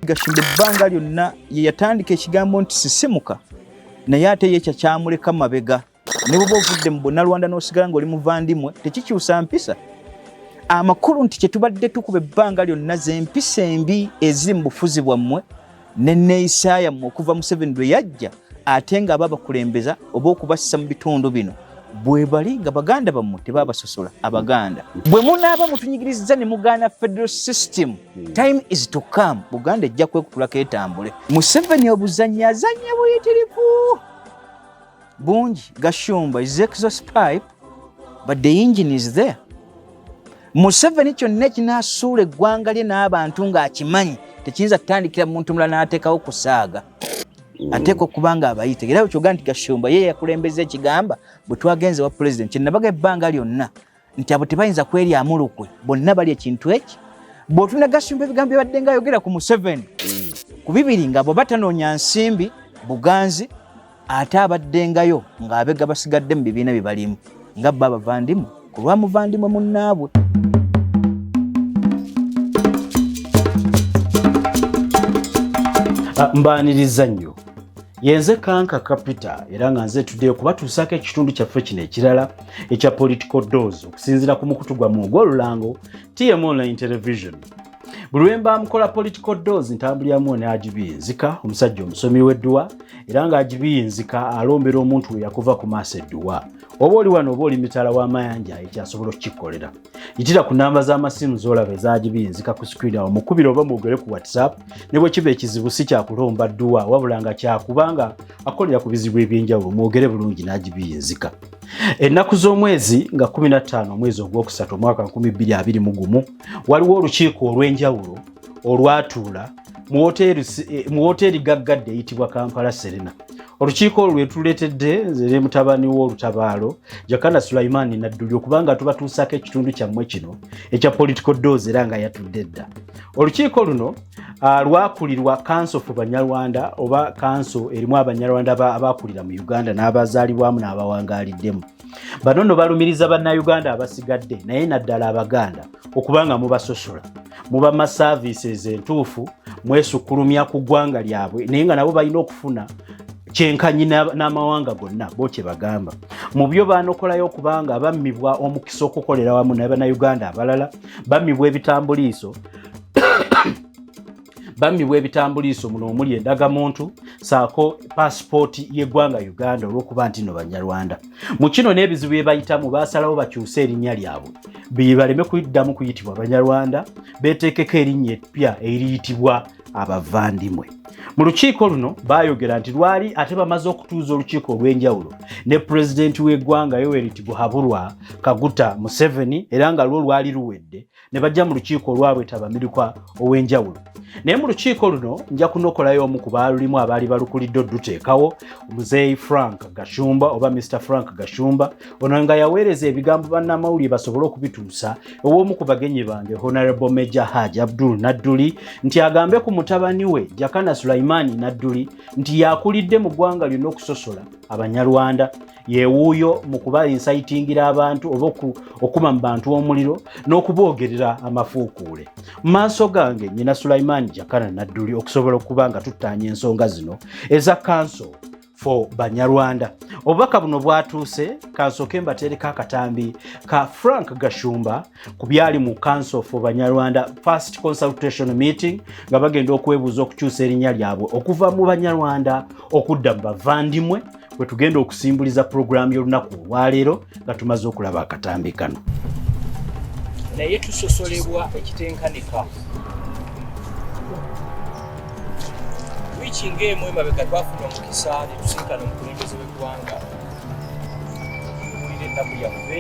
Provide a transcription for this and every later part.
Gashumba ebbanga lyonna ye yatandika ekigambo nti sisimuka, naye ate ye kyakyamuleka mabega. Ne bw'oba ovudde mu Bunnalwanda n'osigala ng'oli muvandimwe, tekikyusa mpisa. Amakulu nti kye tubadde tukuba ebbanga lyonna z'empisa embi eziri mu bufuzi bwammwe n'enneeyisa yammwe okuva Museveni lwe yajja, ate nga ababakulembeza oba okubassa mu bitundu bino bwe bali nga baganda bammwe tebabasosola. Abaganda bwe munaaba mutunyigirizza ne mugaana federal system, time is to come, Buganda ejja kwekutulako etambule. Museveni obuzannyi azannya buyitirivu bungi. Gashumba is exhaust pipe, but the engine is there. Museveni kyonna ekinaasuula eggwanga lye n'abantu ng'akimanyi tekiyinza kutandikira muntu mulala n'ateekawo kusaaga, ateeka okuba nga abayite. Era kyoga nti Gashumba ye yakulembeza ekigamba bwe twagenze wa pulezidenti, kyenabaga ebbanga lyonna nti abo tebayinza kweryamu lukwe, bonna bali ekintu eki. Bw'otuna Gashumba ebigambo byabadde nga ayogera ku Museveni ku bibiri, nga bw'aba tanoonya nsimbi buganzi, ate abaddengayo ng'abega basigadde mu bibiina bye balimu nga bo abavandimu ku lwa muvandimwe munnaabwe. Mbaaniriza nnyo, yenze Kanka Kapita, era nga nze tuddeyo kubatuusaako ekitundu kyaffe kino ekirala ekya Political Dose okusinziira ku mukutu gwammwe ogw'olulango TM Online Television. Buli lwe mba mukola Political Dose ntambuliramu ne Agibiyinzika, omusajja omusomi w'edduwa, era nga Agibiyinzika alombera omuntu we yakuva ku maaso edduwa. Oba oli wano oba oli mitala w'amayanja, ekyasobola okukikolera, yitira ku namba z'amasimu z'olaba ezagibiyinzika ku screen awo, mukubire oba mwogere ku WhatsApp. Ne bwe kiba ekizibu si kyakulomba dduwa, wabula nga kyakubanga akolera ku bizibu eby'enjawulo, mwogere bulungi n'Agibiyinzika. Ennaku z'omwezi nga 15 omwezi ogwokusatu omwaka 2021, waliwo olukiiko olw'enjawulo olwatuula mu woteeri gaggadde eyitibwa Kampala Serena. Olukiiko olwo lwetuleetedde nze ne mutabani w'olutabaalo Jakana Sulaimaani Nadduli okubanga tubatuusaako ekitundu kyammwe kino ekya Political Dose, era nga yatudde dda. Olukiiko luno lwakulirwa Council for Banyarwanda, oba council erimu Abanyarwanda abakulira mu Uganda n'abazaalibwamu n'abawangaaliddemu. Bano nno balumiriza Bannayuganda abasigadde, naye naddala Abaganda, okubanga mubasosola, mubama services entuufu, mwesukkulumya ku ggwanga lyabwe, naye nga nabo balina okufuna kyenkanyi n'amawanga gonna. Bo kye bagamba mu byo banokolayo okubanga bammibwa omukisa okukolera wamu n'Abannayuganda abalala, bammibwa ebitambuliiso muno omuli endagamuntu saako paasipooti y'eggwanga Uganda olw'okuba nti no Banyarwanda. Mu kino n'ebizibu bye bayitamu, baasalawo bakyuse erinnya lyabwe baleme kuddamu kuyitibwa Banyarwanda, beeteekeko erinnya eppya eriyitibwa Abavandimwe. Mu lukiiko luno baayogera nti lwali ate bamaze okutuuza olukiiko olw'enjawulo ne pulezidenti w'eggwanga Yoweri Tibuhaburwa Kaguta Museveni, era nga lwo lwali luwedde ne bajja mu lukiiko olwabwe tabamiruka ow'enjawulo. Naye mu lukiiko luno nja kunokolayo omu ku baalulimu abaali balukulidde odduteekawo, Omuzeeyi Frank Gashumba oba Mr Frank Gashumba. Ono nga yaweereza ebigambo bannamawulire basobole okubituusa ew'omu ku bagenyi bange, Honorable Major Haj Abdul Nadduli, nti agambe ku mutabani we Jakana Sulaimani Nadduli nti yakulidde mu ggwanga lyonna okusosola Abanyarwanda, yewuuyo mu kuba incitingira abantu oba okuma mu bantu omuliro n'okuboogerera amafuukuule. Mu maaso gange nyina Sulaiman Jakana Nadduli okusobola okuba nga tuttaanya ensonga zino eza Council for Banyarwanda. Obubaka buno bwatuuse, kansooke mbateereko akatambi ka Frank Gashumba ku byali mu Council for Banyarwanda first consultation meeting, nga bagenda okwebuuza okukyusa erinnya lyabwe okuva mu Banyarwanda okudda mu Bavandimwe, bwe tugenda okusimbuliza puroguramu y'olunaku olwaleero nga tumaze okulaba akatambi kano. Naye tusosolebwa ekitenkanika. Wiiki ng'emu emabega twafuna omukisa ne tusinkana omukulembeze w'eggwanga, tumubuulira ennaku yaffe,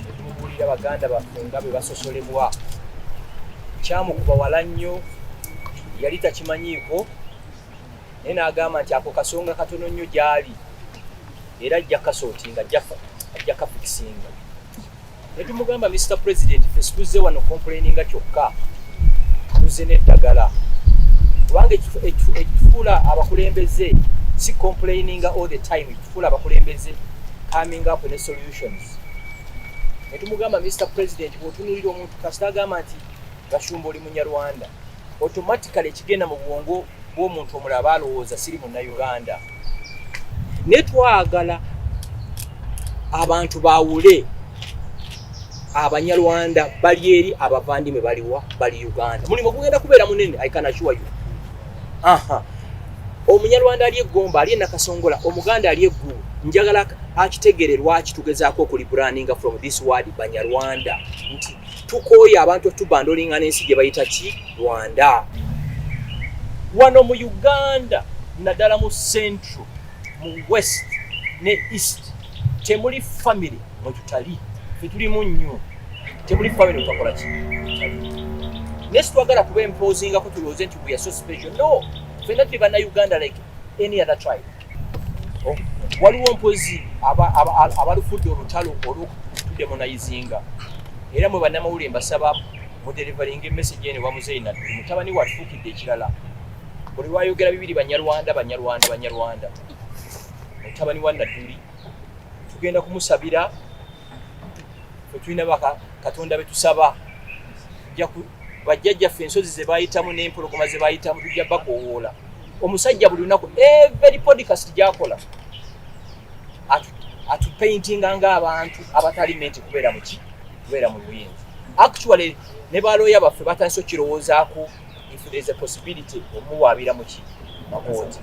ne tumubuulira baganda baffe nga bwe basosolebwa. Kyamukuba wala nnyo, yali takimanyiiko, naye n'agamba nti ako kasonga katono nnyo gy'ali. Era ajja kasortinga, ajja kafixinga. Ne tumugamba, "Mr President, ffe situzze wano complaininga kyokka, tuzze n'eddagala, kubanga ekifuula abakulembeze si complaininga all the time, ekifuula abakulembeze coming up ne solutions." Ne tumugamba, "Mr President, bw'otunuulira omuntu kasita agamba nti Gashumba oli Munyarwanda, automatically ekigenda mu bwongo bw'omuntu omulala aba alowooza siri Munnayuganda. Naye twagala abantu baawule Abanyarwanda bali eri, abavandimwe baliwa? Bali Uganda. Mulimu gugenda kubeera munene, I can assure you. Aha, Omunyarwanda ali eggomba, ali enakasongola, Omuganda ali eggulu, njagala akitegere lwaki tugezaako okurebrandinga from this word Banyarwanda, nti tukooye abantu otubundlinga n'ensi gye bayita ki? Rwanda. Wano mu Uganda, naddala mu Central, mu West ne East, temuli family mwetutali. Fe tulimu nnyo, temuli family mutakola ki? Tutali. Naye situwagala kuba imposingako tulowooze nti we are so special. No, fenna tuli Bannayuganda like any other tribe. Oh, waliwo mpozi abalufudde olutalo olw'okutudemonizinga. Era mwe bannamawulire mbasaba mudeliveringa emessage eno ewa Muzeeyi Nadduli. Mutabani we atufuukidde ekirala, buli lwayogera bibiri Banyarwanda, Banyarwanda, Banyarwanda. Mutabani wa Nadduli tugenda kumusabira. Fe tulina Katonda betusaba. Bajjajjaffe ensozi ze bayitamu n'empologoma ze bayitamu, tujja bakoowoola. Omusajja buli lunaku, every podcast gyakola, atupaintinga ng'abantu abatali meant kubeera muki? Kubeera mu buyinza. Actually ne balooya baffe batandise okirowoozaako if there is a possibility omuwaabira muki? Makooti.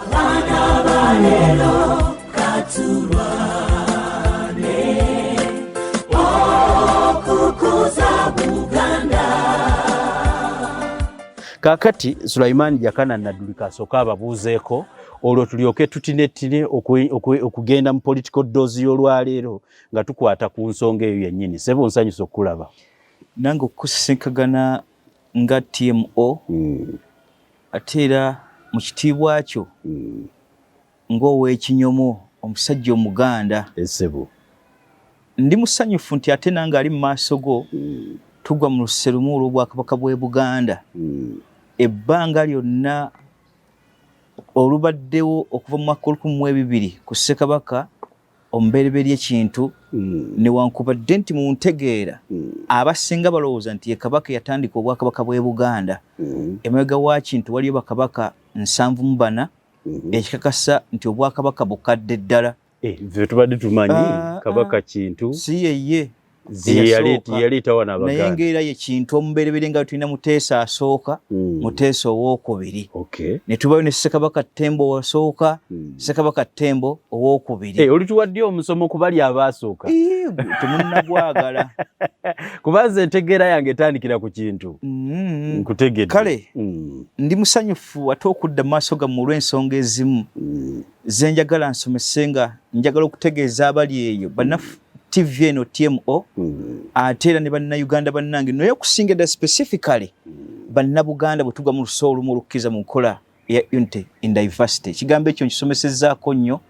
Abaana baleero katulwane okukuza Buganda. Kaakati Sulaiman Jakana Nadduli kasooka ababuuzeeko, olwo tulyoke tutinetine okugenda mu political dose y'olwaleero nga tukwata ku nsonga eyo yennyini. Sebo, nsanyusa okukulaba. Nange okusisinkagana nga TMO, ate era mu kitiibwa kyo ng'ow'ekinyomo, omusajja Omuganda. Esebo. Ndi musanyufu nti ate nange ali mu maaso go. Tugwa mu luse lumu olw'Obwakabaka bw'e Buganda. Ebbanga lyonna olubaddewo okuva mu mwaka 1002 ku Ssekabaka omubereberye Kintu, newankubadde nti mu ntegeera abasinga balowooza nti ye kabaka yatandika obwakabaka bw'e Buganda, emabega wa Kintu waliyo bakabaka 74, ekikakasa nti obwakabaka bukadde ddala. Eh, ffe tubadde tumanyi Ah, Kabaka ah. Kintu Si yeye yeyaleeta eyasooka. wano Naye Abaganda. ngaera ye Kintu omubereberye, nga tulina Muteesa asooka, Muteesa owokubiri, ne tubayo ne Ssekabaka Ttembo wasooka, Ssekabaka Ttembo owokubiri. Eh, olituwadde omusomo ku bali abaasooka. Ii, temunnagwagala. Kuba nze entegeera yange etandikira ku Kintu. Nkutegedde. Kale. Ndi musanyufu ate okudda mu maaso gammwe olw'ensonga ezimu ze njagala nsomese, nga njagala okutegeeza abali eyo banna TV eno TMO, ate era ne Bannayuganda bannange, naye okusinga ddala specifically Bannabuganda, bwe tugwa mu luso olumu olukkiriza mu nkola eya unity in diversity. Ekigambo ekyo nkisomesezzaako nnyo,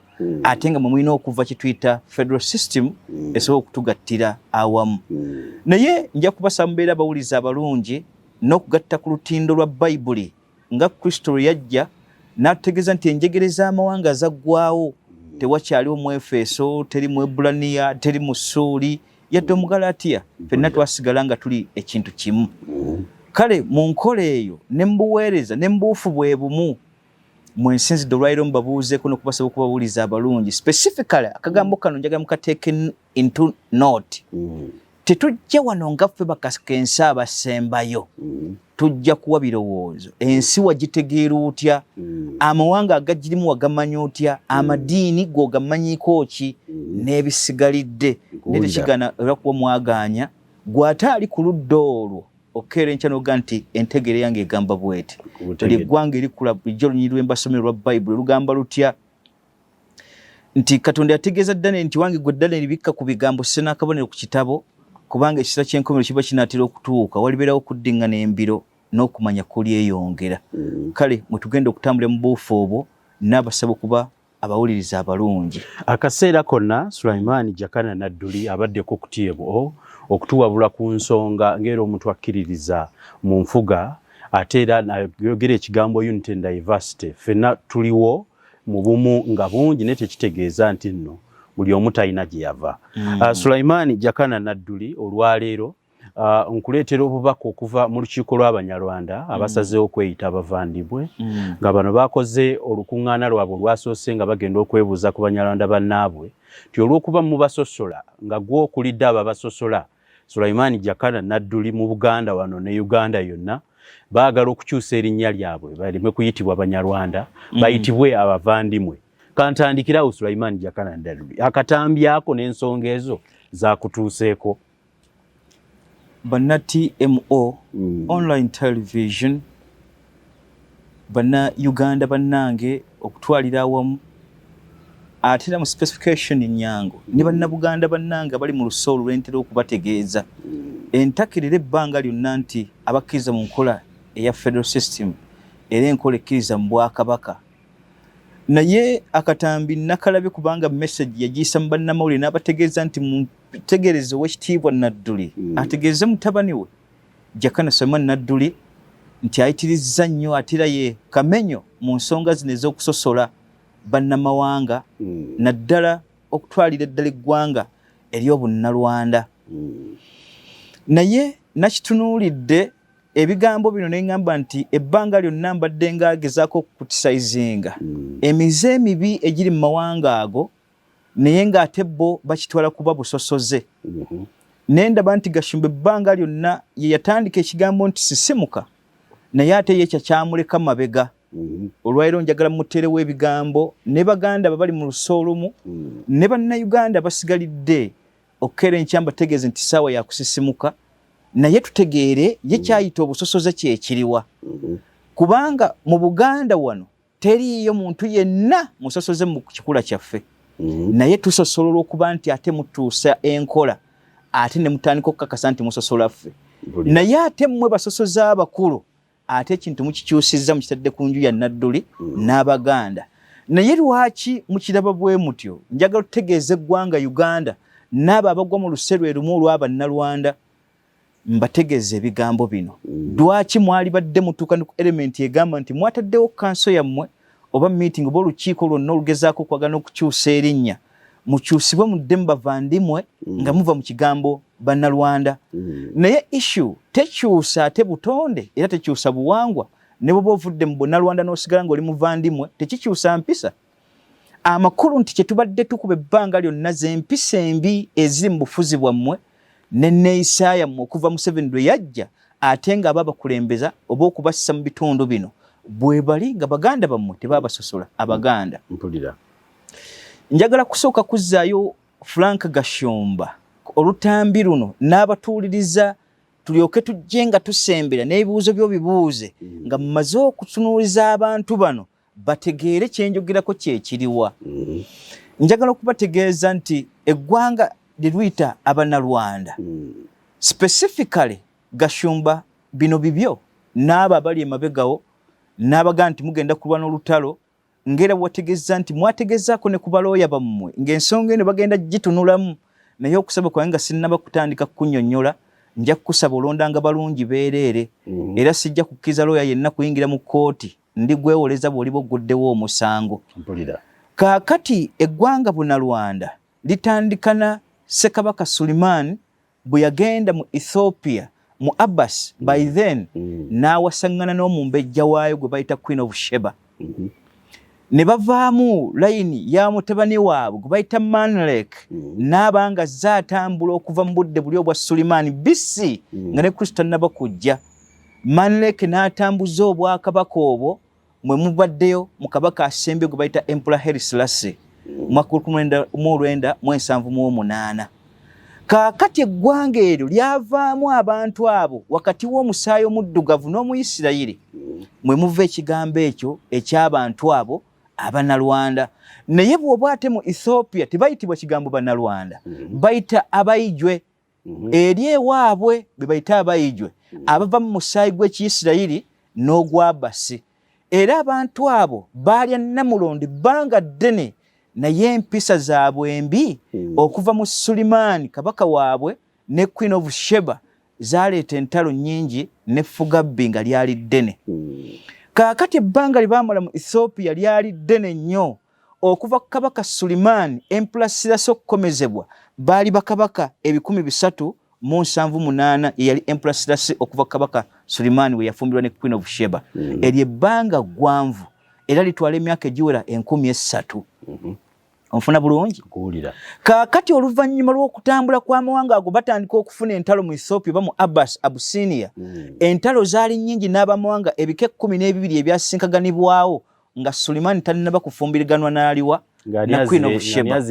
ate nga mwe mulina okuva kituyita federal system esobola okutugattira awamu. Naye nja kubasaba mubeere abawulizi abalungi n'okugatta ku lutindo lwa Bayibuli, nga Kristo lwe yajja n'atutegeeza nti enjegere z'amawanga zaggwawo, tewakyaliwo Mwefeso, teri Mwebulaniya, teri Musuuli, yadde Omugalatiya, ffenna twasigala nga tuli ekintu kimu. Kale mu nkola eyo ne mu buweereza ne mu buufu bwe bumu mwensinzidde olwaliro mubabuuzeeko n'okubasaba okubabuuliza abalungi. Specifically akagambo kano njagala mukateeke into note. Tetujja wano nga ffe bakakensa abasembayo. Tujja kuwa birowoozo: ensi wagitegeera otya? Amawanga agagirimu wagamanyi otya? Amadiini gwogamanyiiko ki? N'ebisigalidde. Naye tekigana era kuba mwagaanya gw'ate ali ku ludda olwo okeera enkya noga nti entegeera yange egamba bweti. Buli eggwanga erikula bulijjo olunyiri lwembasomero lwa Bayibuli lugamba lutya? Nti Katonda yategeeza Daniel nti, "Wange gwe Daniel, bikka ku bigambo, sse n'akabonero ku kitabo, kubanga ekiseera ky'enkomerero kiba kinaatera okutuuka, walibeerawo okuddiŋŋana embiro n'okumanya kulyeyongera." Kale mwe tugenda okutambulira mu buufu obwo, n'abasaba okuba Abawuliriza abalungi, Akaseera konna Sulaimaani Jakana Nadduli abaddeko ku TMO okutuwabula ku nsonga ng'era omuntu akkiririza mu nfuga, ate era nayogera ekigambo unity and diversity. Ffenna tuliwo mu bumu nga bungi, naye tekitegeeza nti nno buli omu talina gye yava. Sulaimaani Jakana Nadduli, olwaleero nkuleetera obubaka okuva mu lukiiko lw'Abanyarwanda abasazeewo okweyita abavandimwe, nga bano bakoze olukuŋŋaana lwabwe olwasoose nga bagenda okwebuuza ku Banyarwanda bannaabwe nti olw'okuba mubasosola, nga gwokulidde abo abasosola, Sulaimaani Jakana Nadduli, mu Buganda wano ne Uganda yonna, baagala okukyusa erinnya lyabwe baleme kuyitibwa Banyarwanda, bayitibwe abavandimwe. Kantandikirawo, Sulaimaani Jakana Nadduli, akatambi ako n'ensonga ezo zakutuuseeko? Banna TMO Online Television, banna Uganda bannange okutwalira awamu, ate era mu specification nyangu ne banna Buganda bannange abali mu lusoolo lwentera okubategeeza entakirira ebbanga lyonna nti abakkiriza mu nkola eya federal system era enkola ekkiriza mu bwakabaka. Naye akatambi nakalabye kubanga message yagiyisa mu bannamawulire n'abategeeza nti mutegereze owekitiibwa Nadduli ategeeze mutabani we Jakana Sulaiman Nadduli nti ayitirizza nnyo, ate era ye kamenyo mu nsonga zino ez'okusosola bannamawanga, naddala okutwalira eddala eggwanga ery'obunnalwanda. Naye nakitunuulidde ebigambo bino ne ŋŋamba nti ebbanga lyonna mbadde ngaagezaako okucriticizinga emize emibi egiri mu mawanga ago, naye ng'ate bo bakitwala kuba busosoze. Ne ndaba nti Gashumba ebbanga lyonna ye yatandika ekigambo nti sisimuka, naye ate ye kyakyamuleka mabega. Olwaleero njagala muteerewo ebigambo ne baganda babali mu luso olumu ne Bannayuganda basigalidde okukeera enkya, mbategeeze nti ssaawa ya kusisimuka, naye tutegeere ye kyayita obusosoze kyekiriwa, kubanga mu Buganda wano teriiyo muntu yenna musosoze mu kikula kyaffe. Naye tusosola olw'okuba nti ate mutuusa enkola ate ne mutandika okukakasa nti musosola ffe, naye ate mmwe basosoze abakulu, ate ekintu mukikyusizza mukitadde ku nju ya Nadduli n'Abaganda. Naye lwaki mukiraba bwe mutyo? Njagala otutegeeza eggwanga Uganda n'abo abagwa mu luse lwe lumu olw'Abannalwanda, mbategeeza ebigambo bino. Lwaki mwali badde mutuuka ne ku element egamba nti mwataddewo kanso yammwe oba meeting oba olukiiko lwonna olugezaako okwagala n'okukyusa erinnya, mukyusibwe mudde mu bavandimwe nga muva mu kigambo Bannalwanda? Naye issue tekyusa ate butonde era tekyusa buwangwa. Ne bwoba ovudde mu Bunnalwanda n'osigala ng'oli muvandimwe, tekikyusa mpisa. Amakulu nti kyetubadde tukuba ebbanga lyonna z'empisa embi eziri mu bufuzi bwammwe n'enneeyisa yammwe okuva Museveni lwe yajja, ate nga ababakulembeza oba okubassa mu bitundu bino bwe bali nga baganda bammwe tebabasosola Abaganda. Mpulira. Njagala kusooka kuzzaayo Frank Gashumba olutambi luno n'abatuuliriza, tulyoke tujje nga tusembera n'ebibuuzo byo bibuuze nga mumaze okutunuuliza abantu bano bategeere kyenjogerako kyekiriwa. Njagala okubategeeza nti eggwanga lye luyita Abanalwanda, specifically Gashumba, bino bibyo n'abo abali emabegawo n'abagaa nti mugenda kulwana olutalo, ng'era bwewategeeza nti mwategezaako ne ku balooya bammwe ng'ensonga eno bagenda gitunulamu. Naye okusaba kwange nga sinnaba kutandika kukunnyonnyola, nja kukusaba olondanga balungi beereere, era sijja kukkiriza looya yenna kuyingira mu kkooti, ndi gwewoleza bw'oliba ogguddewo omusango. Mpulira. Kaakati eggwanga Bunalwanda litandika na Ssekabaka Suliman bwe yagenda mu Ethiopia mu Abbas by then, n'awasaŋŋana n'omumbejja waayo gwe bayita Queen of Sheba, ne bavaamu layini ya mutabani waabwe gwe bayita Manlek, n'aba nga azze atambula okuva mu budde buli obwa Sulimaani BC, nga ne Kristo tannaba kujja. Manlek n'atambuza obwakabaka obwo mwe mubaddeyo mu kabaka asembye gwe bayita Emperor Haile Selassie mwaka 1978. Kaakati eggwanga eryo lyavaamu abantu abo wakati w'omusaayi omuddugavu n'Omuyisirayiri, mwe muva ekigambo ekyo eky'abantu abo Abanalwanda. Naye bw'oba ate mu Ethiopia tebayitibwa kigambo Banalwanda, bayita Abaijwe. Eri ewaabwe be bayita Abaijwe, abava mu musaayi gw'Ekiyisirayiri n'ogw'Abasi. Era abantu abo baalya Namulondo ebbanga ddene, naye empisa zaabwe embi okuva mu Sulimaani kabaka waabwe ne Queen of Sheba zaleeta entalo nnyingi n'effugabbi nga lyali ddene. Kaakati ebbanga lye baamala mu Ethiopia lyali ddene nnyo. Okuva ku kabaka Sulimaani Emperor Sirasi okukomezebwa baali bakabaka 378, ye yali Emperor Sirasi okuva ku kabaka Sulimaani we yafumbirwa ne Queen of Sheba. Eryo ebbanga ggwanvu era litwala emyaka egiwera 3000. Onfuna bulungi? Nkuwulira. Kaakati oluvannyuma lw'okutambula kw'amawanga ago batandika okufuna entalo mu Ethiopia oba mu Abbas, Abyssinia. Entalo zaali nnyingi n'abamawanga ebika 12 ebyasinkaganibwawo nga Sulimaani tannaba kufumbiriganwa n'aliwa na Queen of Sheba.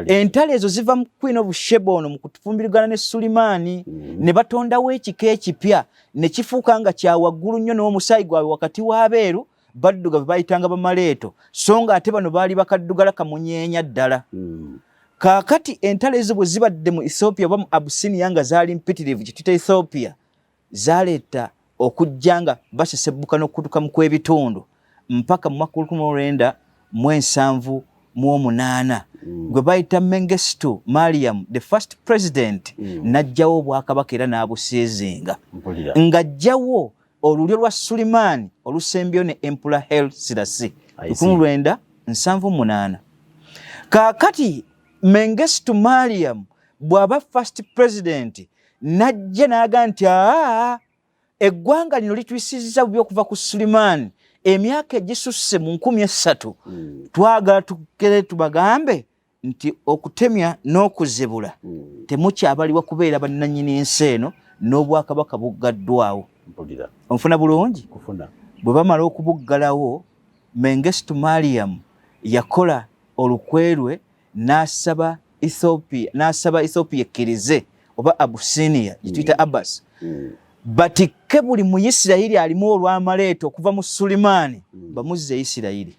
Entalo ezo ziva mu Queen of Sheba ono mu kufumbirigana ne Sulimaani, ne batondawo ekika ekipya ne kifuuka nga kya waggulu nnyo n'omusaayi gwabwe wakati w'abeeru baddugavu bayitanga bamaleeto, so nga ate bano baali bakaddugala kamunyeenya ddala. Kaakati entalo ezo bwe zibadde mu Ethiopia oba mu Abyssinia nga zaali mpitirivu, kye tuyita Ethiopia, zaleeta okujja nga basesebbuka n'okukutuka mu kw'ebitundu mpaka mu mwaka 1978 gwe bayita Mengistu Mariam, the first president, n'aggyawo obwakabaka era n'abusiizinga ng'aggyawo olulyo lwa Sulimaani olusembyeyo ne Emperor Haile Selassie 1978. Kaakati Mengistu Mariam bw'aba first president n'ajja n'aga nti aa eggwanga lino lituyisizza bubi okuva ku Sulimaani emyaka egisusse mu 3000, twagala tukere tubagambe nti okutemya n'okuzibula temukyabaliwa kubeera bannannyini nsi eno n'obwakabaka buggaddwawo. Onfuna bulungi? Bwe bamala okubuggalawo, Mengistu Mariam yakola olukwe lwe n'asaba Ethiopia, n'asaba Ethiopia ekkirize oba Abyssinia gye tuyita Abbas, batikke buli Muyisirayiri alimu olw'amaleeto okuva mu Sulimaani bamuzze Isirayiri,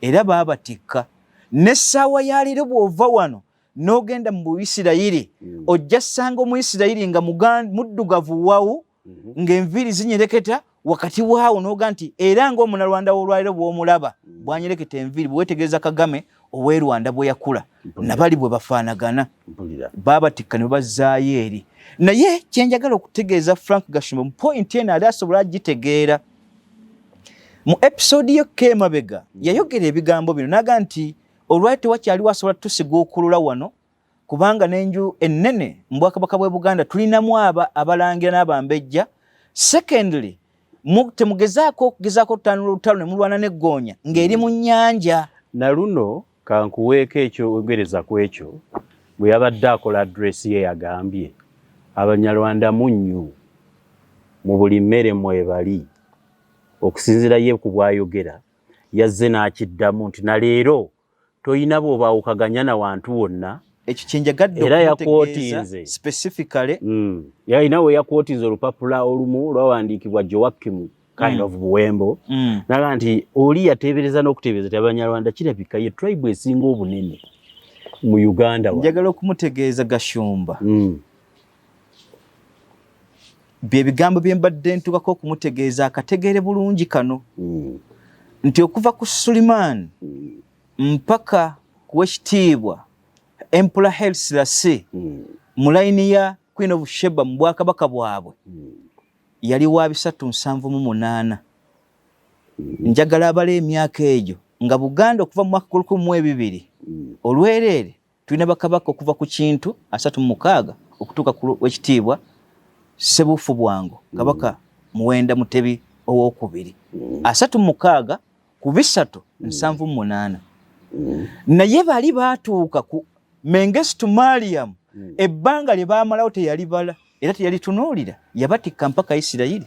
era baabatikka. N'essaawa ya leero bw'ova wano n'ogenda mu Buyisirayiri, ojja ssanga Omuyisirayiri nga muddugavu wawu, ng'enviiri zinyereketa wakati waawo, n'oga nti era ng'Omunalwanda w'olwaleero bw'omulaba bwanyereketa enviiri, bwe weetegereza Kagame ow'e Rwanda bwe yakula nabali bwe bafaanagana, baabatikka ne babazzaayo eri. Naye kye njagala okutegeeza Frank Gashumba mu point eno ali asobola agitegeera, mu episode yo emabega yayogera ebigambo bino n'aga nti olwali tewakyaliwo asobola tusigookulula wano, kubanga n'enju ennene mu bwakabaka bw'e Buganda tulinamu aba abalangira n'abambejja. Secondly, temugezaako okugezaako okutanula olutalo ne mulwana n'eggoonya ng'eri mu nnyanja. Na luno kankuweeko ekyongereza ku ekyo. Bwe yabadde akola address ye yagambye Abanyarwanda munnyu mu buli mmere mwebali. Okusinziira ye ku bw'ayogera, yazze n'akiddamu nti na leero toyina bw'obaawukaganya na wantu wonna. Ekyo kyenjagadde Era okumutegeeza yakwotinze. specifically. Yalina we yakwotinze olupapula olumu lwawandiikibwa Joakim kind of Buwembo, naga nti oli yateebereza n'okuteebereza ti Abanyarwanda kirabika ye tribe esinga obunene mu Uganda wano. Njagala okumutegeeza Gashumba, bye bigambo bye mbadde ntukako okumutegeeza akategeere bulungi kano, nti okuva ku Sulimaani mpaka ku wekitiibwa Emperor Haile Selassie mu layini ya Queen of Sheba mu bwakabaka bwabwe yali wa 378. Njagala abala emyaka egyo nga Buganda okuva mu mwaka 1002 olwereere tulina bakabaka okuva ku Kintu 36 okutuuka ku wekitiibwa Ssebuufu Bwango Kabaka Muwenda Mutebi owokubiri, 36 ku 378. Naye bali baatuuka ku Mengistu Mariam, ebbanga lye baamalawo teyalibala era teyalitunuulira, yabatikka mpaka Isirayiri.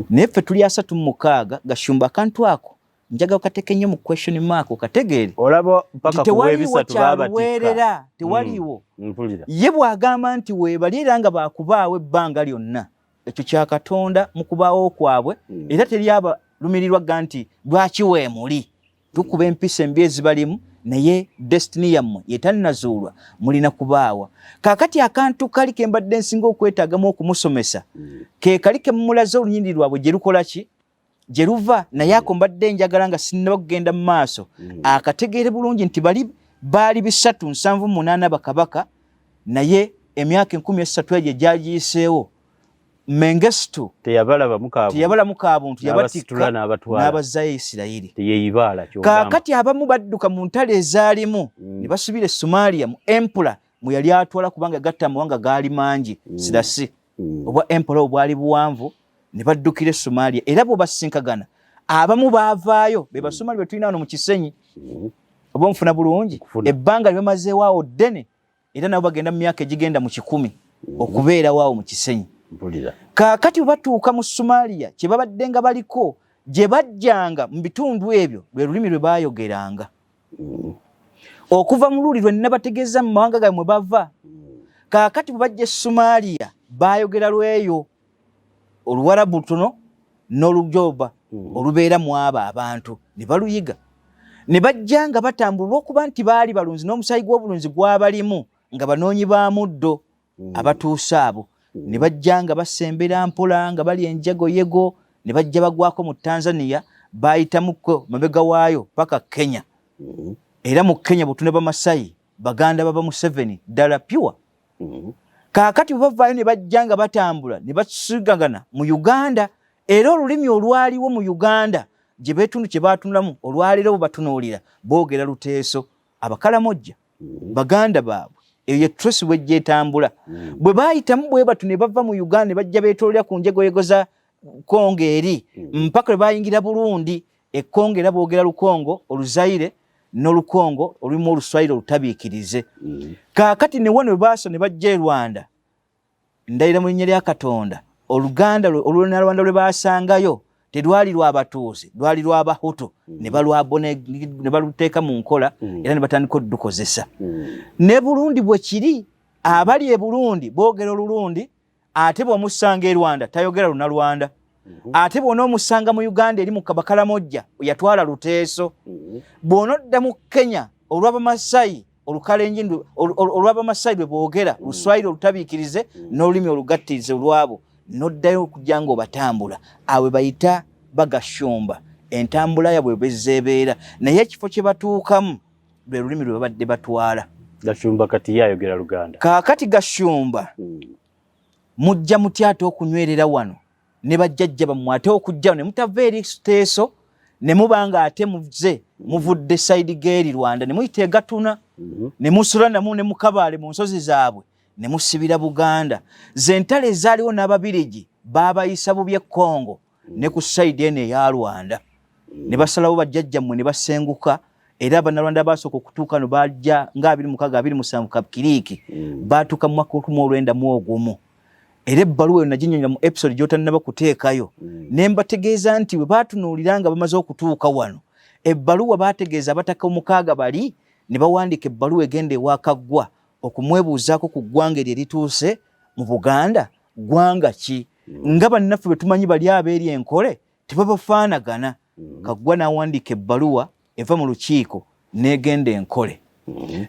Naye ffe tuli 36. Gashumba, akantu ako njagala okateeke nnyo mu question mark okategeere. Olaba mpaka nti ku tewaliiwo bwebisatu babatikka. Kyaluweerera tewaliiwo. Mpulira. Ye bw'agamba nti weebali era nga baakubaawo ebbanga lyonna, ekyo kya Katonda mu kubaawo kwabwe, era teri abalumirirwa ga nti lwaki weemuli tukuba empisa embi ezibalimu, naye destiny yammwe yetannazuulwa, mulina kubaawa. Kaakati akantu kali ke mbadde nsinga okwetaagamu okumusomesa ke kali ke mumulaze olunyiriri lwabwe gye lukola ki. Gye luva, naye ako mbadde njagala nga sinnaba kugenda mu maaso akategeere bulungi nti bali baali 378 bakabaka, naye emyaka 3000 egyo egyagiyiseewo Mengestu teyabalamu kabuntu, yabatikka n'abazzayo Isirayiri. Kaakati abamu badduka mu ntalo ezaalimu ne basubira e Somalia mu empula mwe yali atwala, kubanga gatta amawanga gaali mangi sirasi obwa empula obwali buwanvu, ne baddukira e Somalia. Era bwe basinkagana abamu baavaayo be Basomali be tulina wano mu Kisenyi. Oba onfuna bulungi, ebbanga lye bamazeewo awo ddene, era nabo bagenda mu myaka egigenda mu 100 okubeerawo awo mu Kisenyi. Kaakati bwe batuuka mu Somalia, kye babadde nga baliko gye bajjanga mu bitundu ebyo lwe lulimi lwe baayogeranga okuva mu luli lwe nnabategeeza mu mawanga gaabwe mwe bava. Kaakati bwe bajja e Somalia baayogera lweyo Oluwarabu tuno n'Olujoba olubeera mu abo abantu ne baluyiga, ne bajja nga batambula olw'okuba nti baali balunzi n'omusaayi gw'obulunzi gwabalimu nga banoonyi ba muddo abatuuse abo, ne bajja nga basembera mpola nga bali enjegoyego ne bajja bagwako mu Tanzania, bayitamuko mabega waayo paka Kenya. Era mu Kenya butune Bamasayi baganda baba Museveni ddala pure. Kaakati bwe bavaayo ne bajja nga batambula ne basigagana mu Uganda, era olulimi olwaliwo mu Uganda gye beetundu kye baatunulamu olwaleero bwe batunuulira boogera Luteeso, Abakalamojja baganda baabwe. Eyo ye trace bwejja etambula. Bwe baayitamu bwe batu ne bava mu Uganda ne bajja beetoolera ku njegoyego za Kongo eri mpaka lwe bayingira Burundi. Ekongo era boogera Lukongo Oluzaire n'Olukongo olulimu Oluswayiri olutabiikirize. Kaakati ne wano bwe baasa ne bajja e Rwanda, ndayira mu linnya lya Katonda, Oluganda Olunalwanda lwe baasangayo terwali lwa Batuusi, lwali lwa Bahutu, ne baluteeka mu nkola era ne batandika okudukozesa. Ne Burundi bwe kiri, abali e Burundi boogera Olurundi, ate bw'omusanga e Rwanda tayogera Lunalwanda. Ate bw'onoomusanga mu Uganda eri mu Bakalamojja yatwala Luteeso. Bw'onodda mu Kenya olw'Abamasayi Olukalenjin olw'Abamasayi lwe boogera Luswayiri olutabiikirize n'olulimi olugattirize olwabo, n'oddayo okujja ng'obatambula awe bayita Bagashumba, entambula yabwe bwezza ebeera, naye ekifo kye batuukamu lwe lulimi lwe babadde batwala. Gashumba kati ye ayogera Luganda. Kaakati Gashumba, mujja mutya ate okunywerera wano ne bajjajja bammwe, ate okujja ne mutava eri Teeso ne muba nga ate muze muvudde side geeri Rwanda ne muyita Egatuna ne musula namu ne mukabaale mu nsozi zaabwe ne musibira Buganda? Ze ntalo ezaaliwo n'Ababirigi baabayisa bubi e Congo ne ku side eno eya Rwanda, ne basalawo bajjajjammwe ne basenguka. Era Abannalwanda basooka okutuuka no bajja nga 26, 27 Kapkiriiki, baatuuka mu mwaka 1901. Era ebbaluwa eyo naginyonyola mu episode gy'otannaba kuteekayo, ne mbategeeza nti bwe baatunuulira nga bamaze okutuuka wano, ebbaluwa baategeeza abataka omukaaga bali ne bawandiika ebbaluwa egenda ewa Kaggwa okumwebuuzaako ku ggwanga eryo erituuse mu Buganda, ggwanga ki, nga bannaffe bwe tumanyi bali abeeri enkole tebabafaanagana. Kaggwa n'awandiika ebbaluwa eva mu lukiiko n'egenda enkole.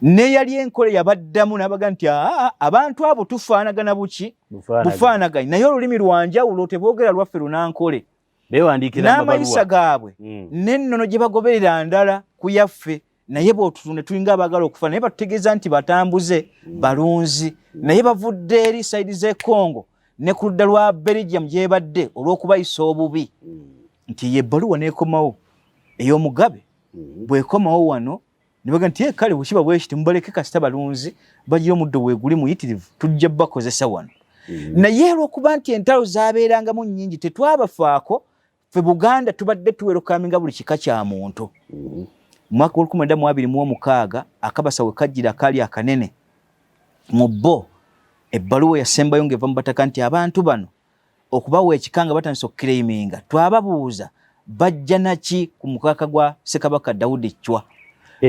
Neyali enkole yabaddamu n'abaga nti aa, abantu abo tufaanagana buki bufaanaganye, naye olulimi lwanjawulo, teboogera lwaffe Lunankole, n'amayisa gaabwe n'ennono gye bagoberera ndala ku yaffe, naye bw'otutunda tulinga abaagala okufa, naye batutegeeza nti batambuze balunzi, naye bavudde eri side z'e Congo ne ku ludda lwa Belgium gyebadde olw'okubayisa obubi. Nti ye ebbaluwa n'ekomawo ey'omugabe. Bw'ekomawo wano ne baga nti, kale bwekiba bwekiti mubaleke, kasita balunzi bagira omuddo bweguli muyitirivu, tujja bakozesa wano." Naye olw'okuba nti entalo zabeerangamu nnyingi tetwabafaako. Ffe Buganda tubadde tuwelcominga buli kika kya muntu. Mwaka 1926 akabasa we kajjira akaali akanene mu bo, ebbaluwa yasembayo ng'eva mu bataka nti abantu bano okubawa ekika nga batandise okuclaiminga, twababuuza bajja naki ku mukaka gwa Ssekabaka Dawudi Chwa.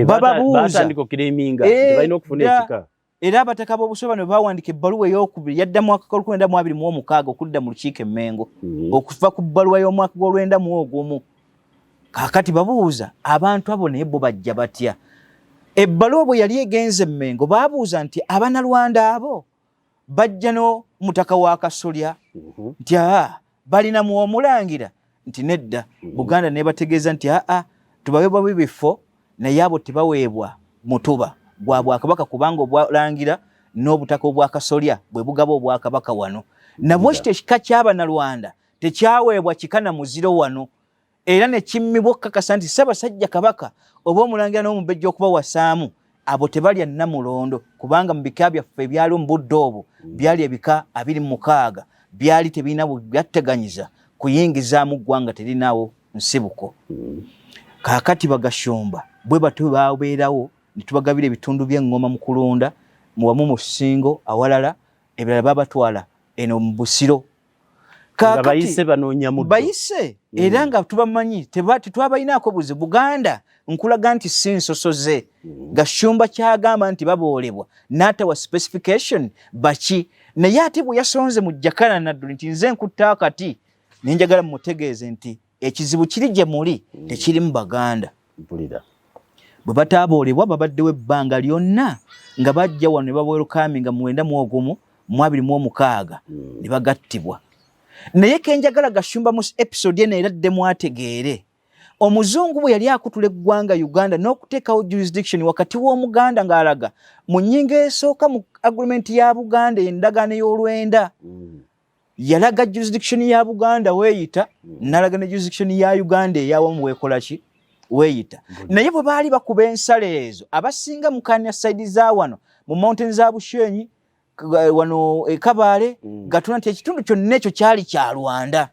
Bababuuza balina okufuna ekika. Era abataka b'obusoba ne bawandiika ebbaluwa ey'okubiri yadda mwaka gwa 1926 okudda mu lukiiko e Mmengo, okuva ku bbaluwa y'omwaka gw'olwenda mu ogumu. Kaakati babuuza abantu abo naye bo bajja batya? Ebbaluwa bwe yali egenze e Mmengo baabuuza nti Abanalwanda abo bajja n'omutaka wa Kasolya, nti aa balinamu omulangira. Nti nedda. Buganda nebategeeza nti aa, tubawe babi bifo, naye abo tebaweebwa mutuba gwa bwakabaka, kubanga obwalangira n'obutaka obwakasolya bwe bugaba obwakabaka wano. Nabwe kityo ekika ky'Abanalwanda tekyaweebwa kika na muziro wano, era ne kimmibwa okukakasa nti Ssaabasajja Kabaka oba omulangira n'omumbejja okubawasaamu, abo tebalya Nnamulondo, kubanga mu bika byaffe ebyaliwo mu budde obwo byali ebika 26, byali tebirina byatteganyiza kuyingizaamu ggwanga, terinaawo nsibuko. Kaakati bagashumba bwe batyo babeerawo ne tubagabira ebitundu by'eŋŋoma mu kulunda wamu mu Ssingo, awalala ebirala babatwala eno mu Busiro. Bayise banoonya muddo. Bayise era nga tubamanyi, tetwabalinaako buzibu. Buganda nkulaga nti si nsosoze. Gashumba kyagamba nti baboolebwa n'atawa specification baki, naye ate bwe yasonze mu Jakana Nadduli nti nze nkutta akati, nenjagala mumutegeeze nti ekizibu kiri gye muli, tekiri mu Baganda. Mpulira. Bwe bataaboolebwa, babaddewo ebbanga lyonna nga bajja wano ne bawerukaminga 91 mu 26 ne bagattibwa. Naye kenjagala Gashumba mu episode eno era ddemu ategeere, omuzungu bwe yali akutula eggwanga Uganda n'okuteekawo jurisdiction wakati w'Omuganda ng'alaga mu nnyingo esooka mu agreement ya Buganda, endagaano ey'olwenda, yalaga jurisdiction ya Buganda weeyita, n'alaga ne jurisdiction ya Uganda eyawamu weekola ki, weeyita. Naye bwe baali bakuba ensalo ezo, abasinga mukanya side za wano mu mountain za Bushenyi, wano e Kabaale, Gatuna, nti ekitundu kyonna ekyo kyali kya Rwanda,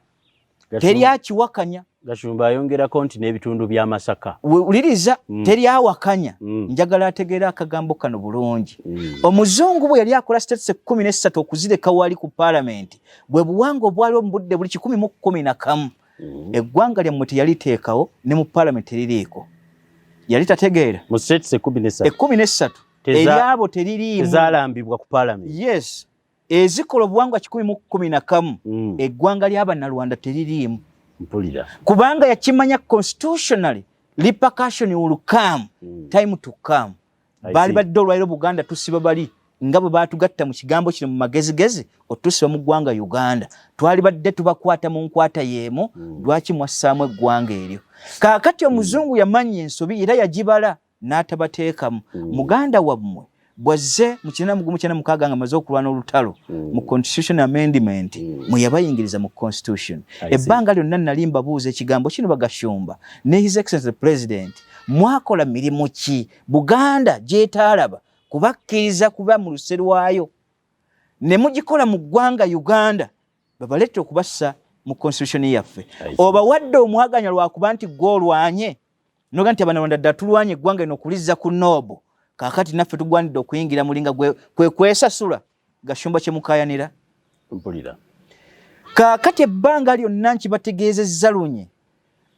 teri akiwakanya. Gashumba ayongerako nti n'ebitundu bya Masaka. Wuliriza, teri awakanya. Njagala ategeera akagambo kano bulungi. Omuzungu bwe yali akola states 13 okuzireka wali ku paalamenti, bwe buwanga obwaliwo mu budde buli 111, eggwanga lyammwe teyaliteekawo, ne mu paalamenti teririiko. Yali tategeera. Mu states 13? 13. Eryabo teririimu. Tezaalambibwa ku paalamenti. Yes, ezikola obuwangwa 111, eggwanga ly'Abannalwanda teririimu. Mpulira. Kubanga yakimanya constitutionally repercussion will come, time to come. I Baali see. badde olwaliro Buganda tusiba bali nga bwe baatugatta mu kigambo kino mu magezigezi otusiba mu ggwanga Uganda, twali badde tubakwata mu nkwata y'emu. Lwaki mwassaamu eggwanga eryo? Kaakati omuzungu yamanya ensobi era yagibala n'atabateekamu. Muganda wammwe bwazze mu 1996 nga amaze okulwana olutalo, mu constitution amendment mwe yabayingiriza mu constitution. I see. Ebbanga lyonna nali mbabuuza ekigambo kino, bagashumba ne His Excellency the President, mwakola mirimu ki Buganda gyetaalaba kubakkiriza kuba mu luse lwayo ne mugikola mu ggwanga Uganda, babaleete okubassa mu constitution yaffe? I see. Obawadde omwaganya lwakuba nti gwe olwanye noga nti Abanyarwanda ddala tulwanye eggwanga lino okulizza ku noobo, kaakati naffe tugwanidde okuyingira mulinga kwe kwesasula. Gashumba kyemukayanira. Mpulira. Kaakati ebbanga lyonna nkibategeezezza lunye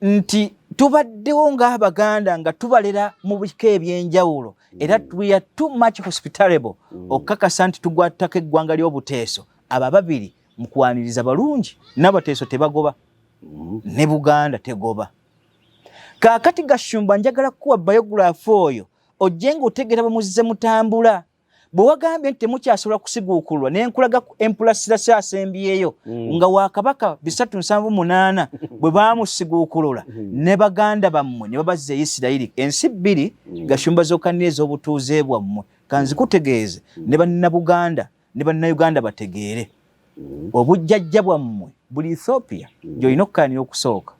nti tubaddewo ng'Abaganda nga tubalera mu bika ebyenjawulo, era we are too much hospitable okukakasa nti tugwattako eggwanga ly'obuteeso. Abo ababiri mu kwaniriza balungi, n'abateeso tebagoba, ne Buganda tegoba. Kaakati Gashumba, njagala kukuwa biography oyo ojje ng'otegeera bwe muzze mutambula. Bwe wagambye nti temukyasobola kusiguukulwa, ne nkulaga ku Emperor Selassie asembyeyo nga wa Kabaka 378 bwe baamusiguukulula ne baganda bammwe ne babazza e Isirayiri, ensi bbiri. Gashumba, zokkanira ez'obutuuze bwammwe, kanzikutegeeze ne Bannabuganda ne Bannayuganda bategeere, obujjajja bwammwe buli Ethiopia gy'olina okukkaanira okusooka.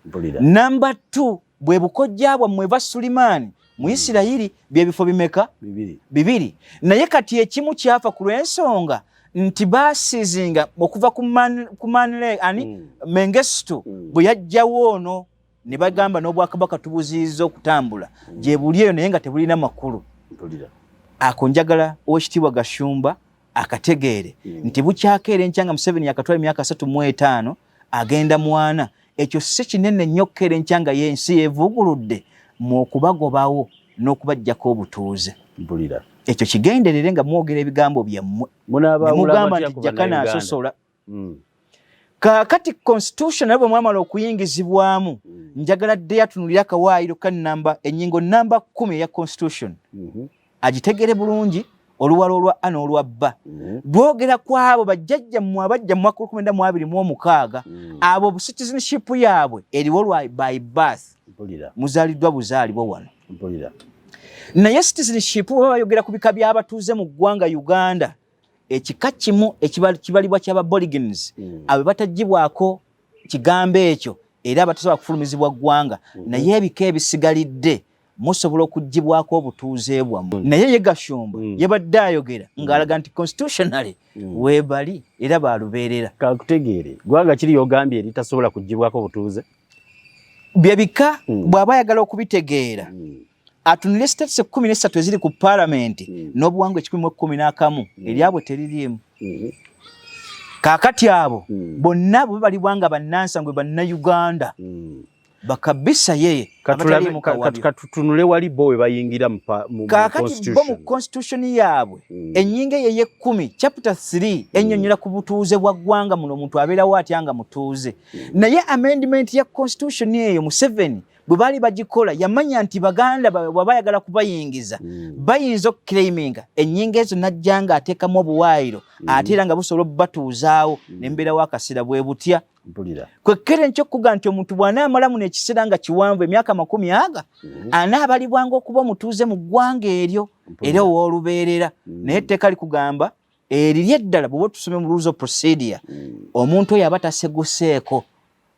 Mpulira. Namba 2, bwe bukojja bwammwe eva Sulimaani mu Isirayiri. Byebifo bimeka? Bibiri. Bibiri. Naye kati ekimu kyafa ku lw'ensonga nti basizinga okuva ku manle ani, Mengestu bwe yajjawo ono ne bagamba n'obwakabaka tubuziyiza okutambula gye buli eyo, naye nga tebulina makulu. Mpulira. Ako njagala Owekitiibwa Gashumba akategeere nti bukyakeera enkya nga Museveni yakatwala emyaka 35 agenda mwana, ekyo si kinene nnyo okukeera enkya nga yensi yeevuuguludde mu okubagobawo n'okubaggyako obutuuze. Mpulira. Ekyo kigenderere nga mwogera ebigambo byammwe. Munaabawula Nemugamba batya nti ku Jakana Bannayuganda? asosola. Kaakati constitution naye bwe mwamala okuyingizibwamu, njagala dde yatunulira akawaayiro ka namba, ennyingo namba 10 eya constitution, agitegere bulungi. Oluwalo olwa A n'olwa B lwogera ku abo bajjajjammwe abajja mu mwaka 1926. Abo citizenship yaabwe eriwo lwa by birth, muzaaliddwa buzaalibwa wano. Naye citizenship baba bayogera ku bika by'abatuuze mu ggwanga Uganda, ekika kimu ekibalibwa ky'Ababorigines, abo batagibwako kigambo ekyo era abatasobola kufulumizibwa ggwanga. Naye ebika ebisigalidde musobola okugibwako obutuuze bwammwe. Naye ye Gashumba yabadde ayogera ng'alaga nti constitutionally weebali era balubeerera. Kakutegeere, gwanga kiri yogambye eritasobola kugibwako butuuze? Bye bika bw'aba ayagala okubitegeera, atunule states 13 eziri ku paalamenti n'obuwangwa 111, eryabwe teririimu. Kaakati abo bonna bwe babalibwa nga bannansangwe, Bannayuganda bakabisa yeye abataliimu kawabyo. Katutunule wali bo we bayingira mu Kaakati bo mu constitution. Constitution yaabwe, ennyingo eyo ey'ekkumi, chapter 3, ennyonnyola ku butuuze bwa ggwanga muno, omuntu abeerawo atya nga mutuuze. Naye amendment ya constitution eyo, Museveni bwe baali bagikola yamanya nti baganda baabwe bwe bayagala kubayingiza, bayinza okuclaiminga ennyingo ezo, najja nga ateekamu obuwaayiro ate era nga busobola okubatuuzaawo nembeerawo akasira bwe butya. Kwekkere nkyokuga nti omuntu bw'anaamala muno ekiseera nga kiwanvu, emyaka 20 aga, anaabalibwanga okuba omutuuze mu ggwanga eryo era ow'olubeerera. Naye etteeka likugamba eriri eddala, bw'oba tusome mu rules of procedure, omuntu oyo aba taseguseeko.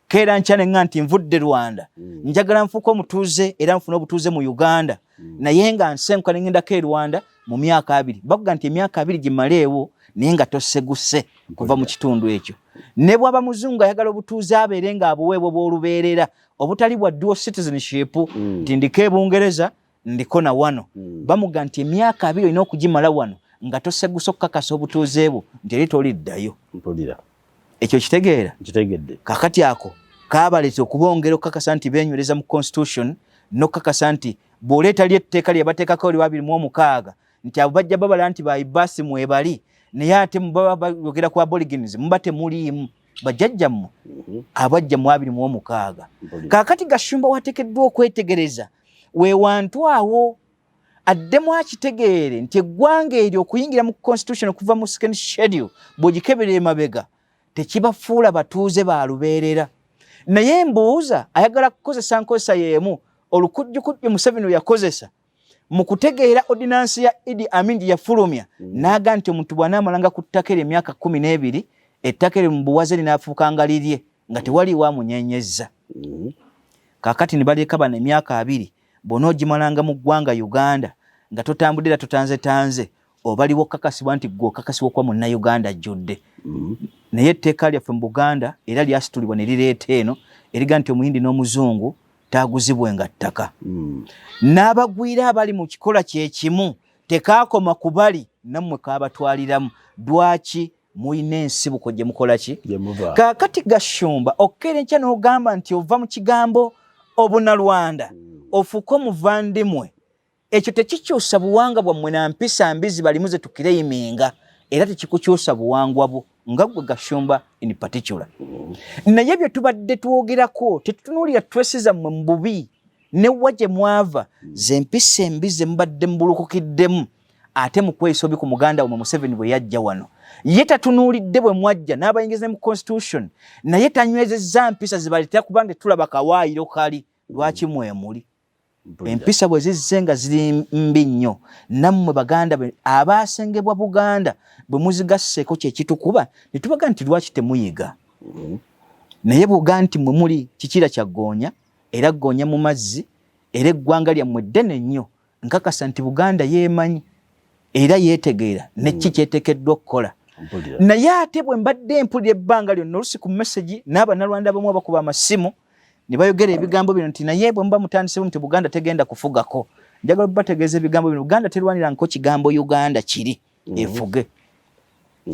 Keera nkya neŋŋa nti nvudde Rwanda, njagala nfuuke omutuuze era nfune obutuuze mu Uganda, naye nga nsenguka ne ŋŋendako e Rwanda mu myaka 20, bakuga nti emyaka 20 gimaleewo naye nga toseguse kuva mu kitundu ekyo. Ne bw'aba muzungu ayagala obutuuze abeere ng'abuweebwa bw'olubeerera, obutali bwa dual citizenship, nti ndiko e Bungereza, ndiko na wano. Bamuga nti emyaka 20 olina okugimala wano nga toseguse okukakasa obutuuze bwo nti eri toliddayo. Ekyo kitegeera? Nkitegedde. Kakati ako kaabaleeta okubongera okukakasa nti beenywereza mu constitution n'okukakasa nti bw'oleeta ly etteeka lye bateekako lya 26 nti abo bajja babala nti by birth mwebali, naye ate baba bayogera ku Aborigines muba temuliimu bajjajjammwe abajja mu 26. Kaakati Gashumba wateekeddwa okwetegereza we wantu awo, addemu akitegeere nti eggwanga eryo okuyingira mu constitution okuva mu second schedule, bw'ogikebera emabega, tekibafuula batuuze ba lubeerera. Naye mbuuza, ayagala kukozesa nkozesa y'emu olukujjukujju Museveni we yakozesa mu kutegeera ordinance ya Idi Amin gye yafulumya, n'aga nti omuntu bw'anaamalanga ku ttaka eryo emyaka 12, ettaka eryo mu buwaze linaafuukanga lirye nga tewaliiwo amunyenyezza. Kaakati ne baleka bano emyaka 20 bw'onoogimalanga mu ggwanga Uganda nga totambudde era totanzetanze, obaliwo okukakasibwa nti gwe okakasibwa okuba Munnayuganda ajjudde. Naye etteeka lyaffe mu Buganda era lyasitulibwa ne lireeta eno eriga nti Omuyindi n'Omuzungu taaguzibwenga ttaka. N'abagwira abali mu kikola kyekimu tekaakoma ku bali nammwe, kaabatwaliramu. Lwaki? Mulina ensibuko gye mukola ki? Gye muva. Kaakati Gashumba, okkeera enkya n'ogamba nti ova mu kigambo Obunalwanda ofuuke omuvandimwe, ekyo tekikyusa buwanga bwammwe na mpisa mbizi balimu ze tuclaiminga, era tekikukyusa buwangwa bwo nga ggwe Gashumba in particular. Naye bye tubadde twogerako, tetutunuulira trace zammwe mu bubi newa gye mwava, ze mpisa embi ze mubadde mubulukukiddemu ate mu kweyisa obi ku muganda wamwe Museveni. Bwe yajja wano ye tatunuulidde bwe mwajja n'abayingiza mu constitution, naye tanywezezza mpisa zibaleetera, kubanga tetulaba kawaayiro kali lwaki mwemuli. Empisa bwe zizze nga ziri mbi nnyo, nammwe baganda abaasengebwa Buganda bwe muzigasseeko kyekitukuba ne tubaga nti lwaki temuyiga. Naye bwoga nti mwe muli kikira kya ggoonya era ggoonya mu mazzi, era eggwanga lyammwe ddene nnyo, nkakasa nti Buganda yeemanyi era yeetegeera neki kyeteekeddwa okukola. Naye ate bwe mbadde mpulira ebbanga lyonna olusi ku message n'Abannalwanda abamu abakuba amasimu ne bayogera ebigambo bino nti naye bwe muba mutandise nti Buganda tegenda kufugako, njagala bategeeza ebigambo bino: Buganda terwanira nko kigambo Uganda kiri efuge.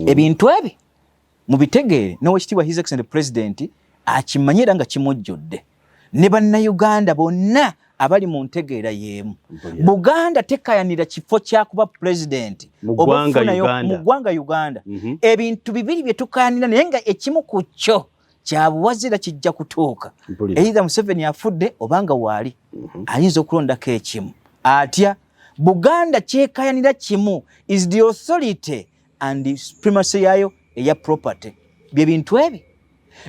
Ebintu ebi mubitegeere, n'Owekitiibwa His Excellent President akimanye era nga kimujjudde ne Bannayuganda bonna abali mu ntegeera y'emu. Buganda tekayanira kifo kya kuba pulezidenti Mu ggwanga Uganda. Mu ggwanga Uganda. Ebintu bibiri bye tukayanira, naye nga ekimu ku kyo kyabuwazi era kijja kutuuka. Either Museveni afudde obanga waali, ayinza okulondako ekimu atya. Buganda kyekayanira kimu is the authority and supremacy yayo eya property, bye bintu ebi.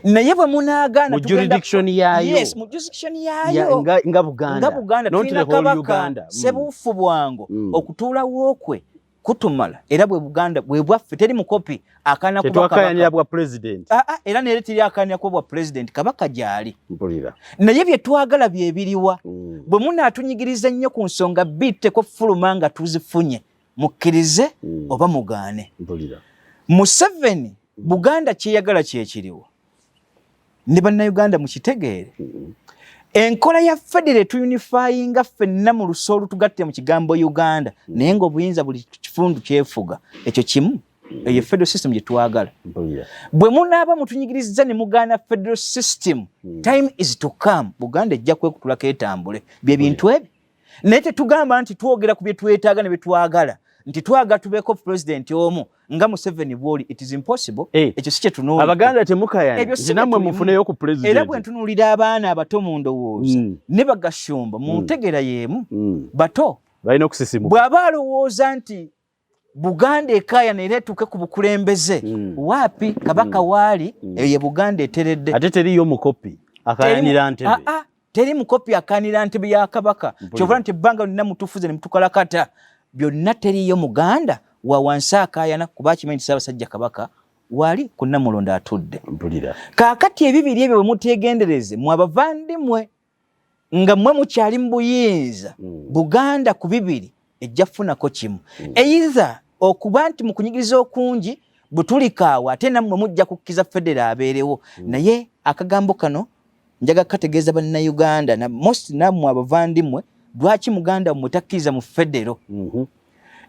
Naye bwe munaagaana Mu jurisdiction yaayo. Yes, mu jurisdiction yaayo. Nga Buganda. Nga Buganda. Not Tulina the whole kabaka Uganda. Sebuufu bwango. Okutuulawo kwe kutumala, era bwe Buganda bwe bwaffe, teri mukopi akaana kuba Tetwakayanira kabaka. bwa president. Ah, ah, era nere teri akaanira kuba bwa president, kabaka gyali. Mpulira. Naye bye twagala bye biriwa? Bwe munaatunyigiriza ennyo ku nsonga bitteko fuluma nga tuzifunye, mukkirize oba mugaane. Mpulira. Museveni Buganda kyeyagala kyekiriwo, ne Bannayuganda mukitegeere. Enkola ya federo etuunifyinga ffenna mu luso olutugatte mu kigambo Uganda, naye ng'obuyinza buli kifundu kyefuga ekyo kimu. Eyo federal system gye twagala. Mpulira. Bwe munaaba mutunyigiriza ne mugaana federal system, time is to come, Buganda ejja kwekutulako etambule. Bye bintu ebi, naye tetugamba nti twogera ku bye twetaaga ne bye twagala, nti twagala tubeeko president omu nga Museveni bw'oli. It is impossible. Eh, ekyo si kyetunuulidde. Abaganda temukayana Ebyo si nti nammwe bye tulimu. mufuneyo ku president. Era bwe ntunuulira abaana abato mu ndowooza ne bagashumba mu ntegeera y'emu, bato Balina okusisimuka. Bw'aba alowooza nti Buganda ekaayana era etuuke ku bukulembeze, waapi kabaka waali, eyo ye Buganda eteredde. Ate teriyo mukopi akayanira ntebe. Ah, ah, teri mukopi akayanira ntebe ya kabaka. Kyova nti ebbanga lyonna mutufuze ne mutukalakata byonna, teriyo Muganda wa wansi akaayana, kuba akimanyi nti Ssaabasajja Kabaka wali ku Namulondo atudde. Mpulira. Kaakati ebibiri ebyo bwe mutegendereze, mwe abavandimwe nga mmwe mukyali mu buyinza, Buganda ku bibiri ejja kufunako kimu, either okuba nti mu kunyigiriza okungi bwe tulikaawo, ate nammwe mujja kukkiza federo abeerewo. Naye akagambo kano njaga kategeeza Bannayuganda na most nammwe abavandimwe, lwaki muganda mmwe takkiriza mu federo?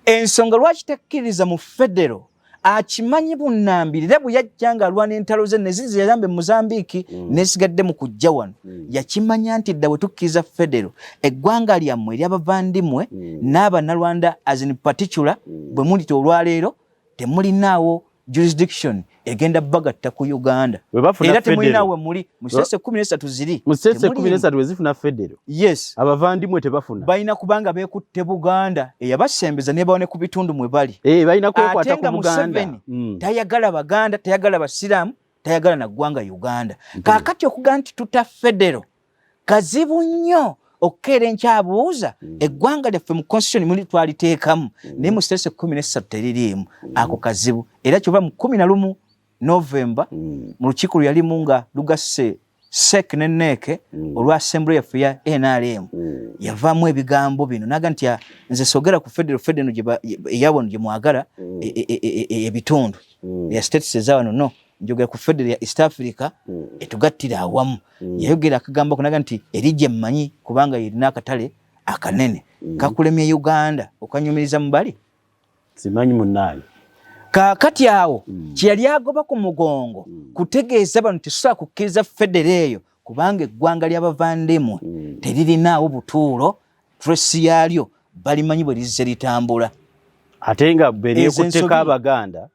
Ensonga lwaki takkiriza mu federo, akimanyi bunnambiro, era bwe yajja ng'alwana entalo ze nezizi yayambe mu Mozambique, nesigadde mu kujja wano, yakimanya nti dda bwe tukkiriza federo, eggwanga lyammwe ery'abavandimwe n'Abannalwanda as in particular, bwe mulita olwaleero temulinaawo jurisdiction egenda bagatta ku Uganda. Bwe bafuna Era temulinaawo federo. we muli mu states 13 ziri. Mu states Temuliimu. 13 wezifuna federo, abavandimwe tebafuna. Balina kubanga beekutte Buganda eyabasembeza nebawone ku bitundu mwe bali. Eh, balina kwekwata Ate ku nga Buganda. Museveni tayagala Baganda, tayagala Basiraamu, tayagala na ggwanga Uganda. Kaakati okugaa nti tuta federo kazibu nnyo okukeera enkyabuuza eggwanga lyaffe mu constitution muli twaliteekamu, naye mu states 13 teririimu. Ako kazibu. Era kyova mu 11 November, mu lukiiko lwe yalimu nga lugasse CEC ne NEC olwa assembly yaffe ya NRM, yavaamu ebigambo bino naga nti, "Ah, nze sogera ku federo, federo eyawano gye mwagala ebitundu ya states ezawano, no njogera ku federo ya East Africa etugattira awamu." Yayogera akagambo kunaga nti eri gye mmanyi kubanga yerina akatale akanene kakulemye Uganda okanyumiriza mu bali. Simanyi munnaayo. Kaakati awo kyeyali agoba ku mugongo kutegeeza bano tetusobola kukkiriza federo eyo kubanga eggwanga ly'abavandimwe teririnaawo butuulo, trace yaalyo balimanyi bwe lizze litambula. Ate nga beryekutteko Ezo ensobi- Abaganda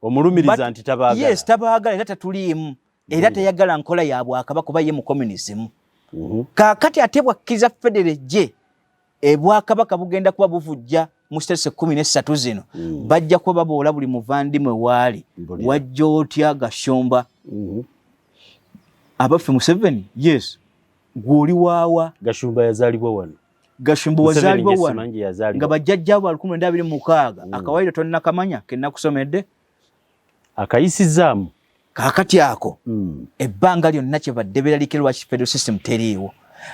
omulumiriza nti tabaagala. Yes, tabaagala era tatuliimu, era teyagala nkola ya bwakabaka kuba ye mu communism. Kaakati ate bwakkiriza federo ejje, ebwakabaka bugenda kuba buvujja mu states 13 zino. Bajja kuba baboola buli muvandimwe waali. Mpulira. Wajja otya Gashumba? Abaffe Museveni, yes, gw'oli waawa? Gashumba yazaalibwa wano. Gashumba Museveni wazaalibwa gye wano simanyi gye yazaalibwa. Nga bajjajjaabo 1926. Akawairo tonnakamanya kenakusomedde? Akayisizaamu. Kaakati ako ebbanga lyonna kyebadde beeralikira lwaki federal system teriiwo.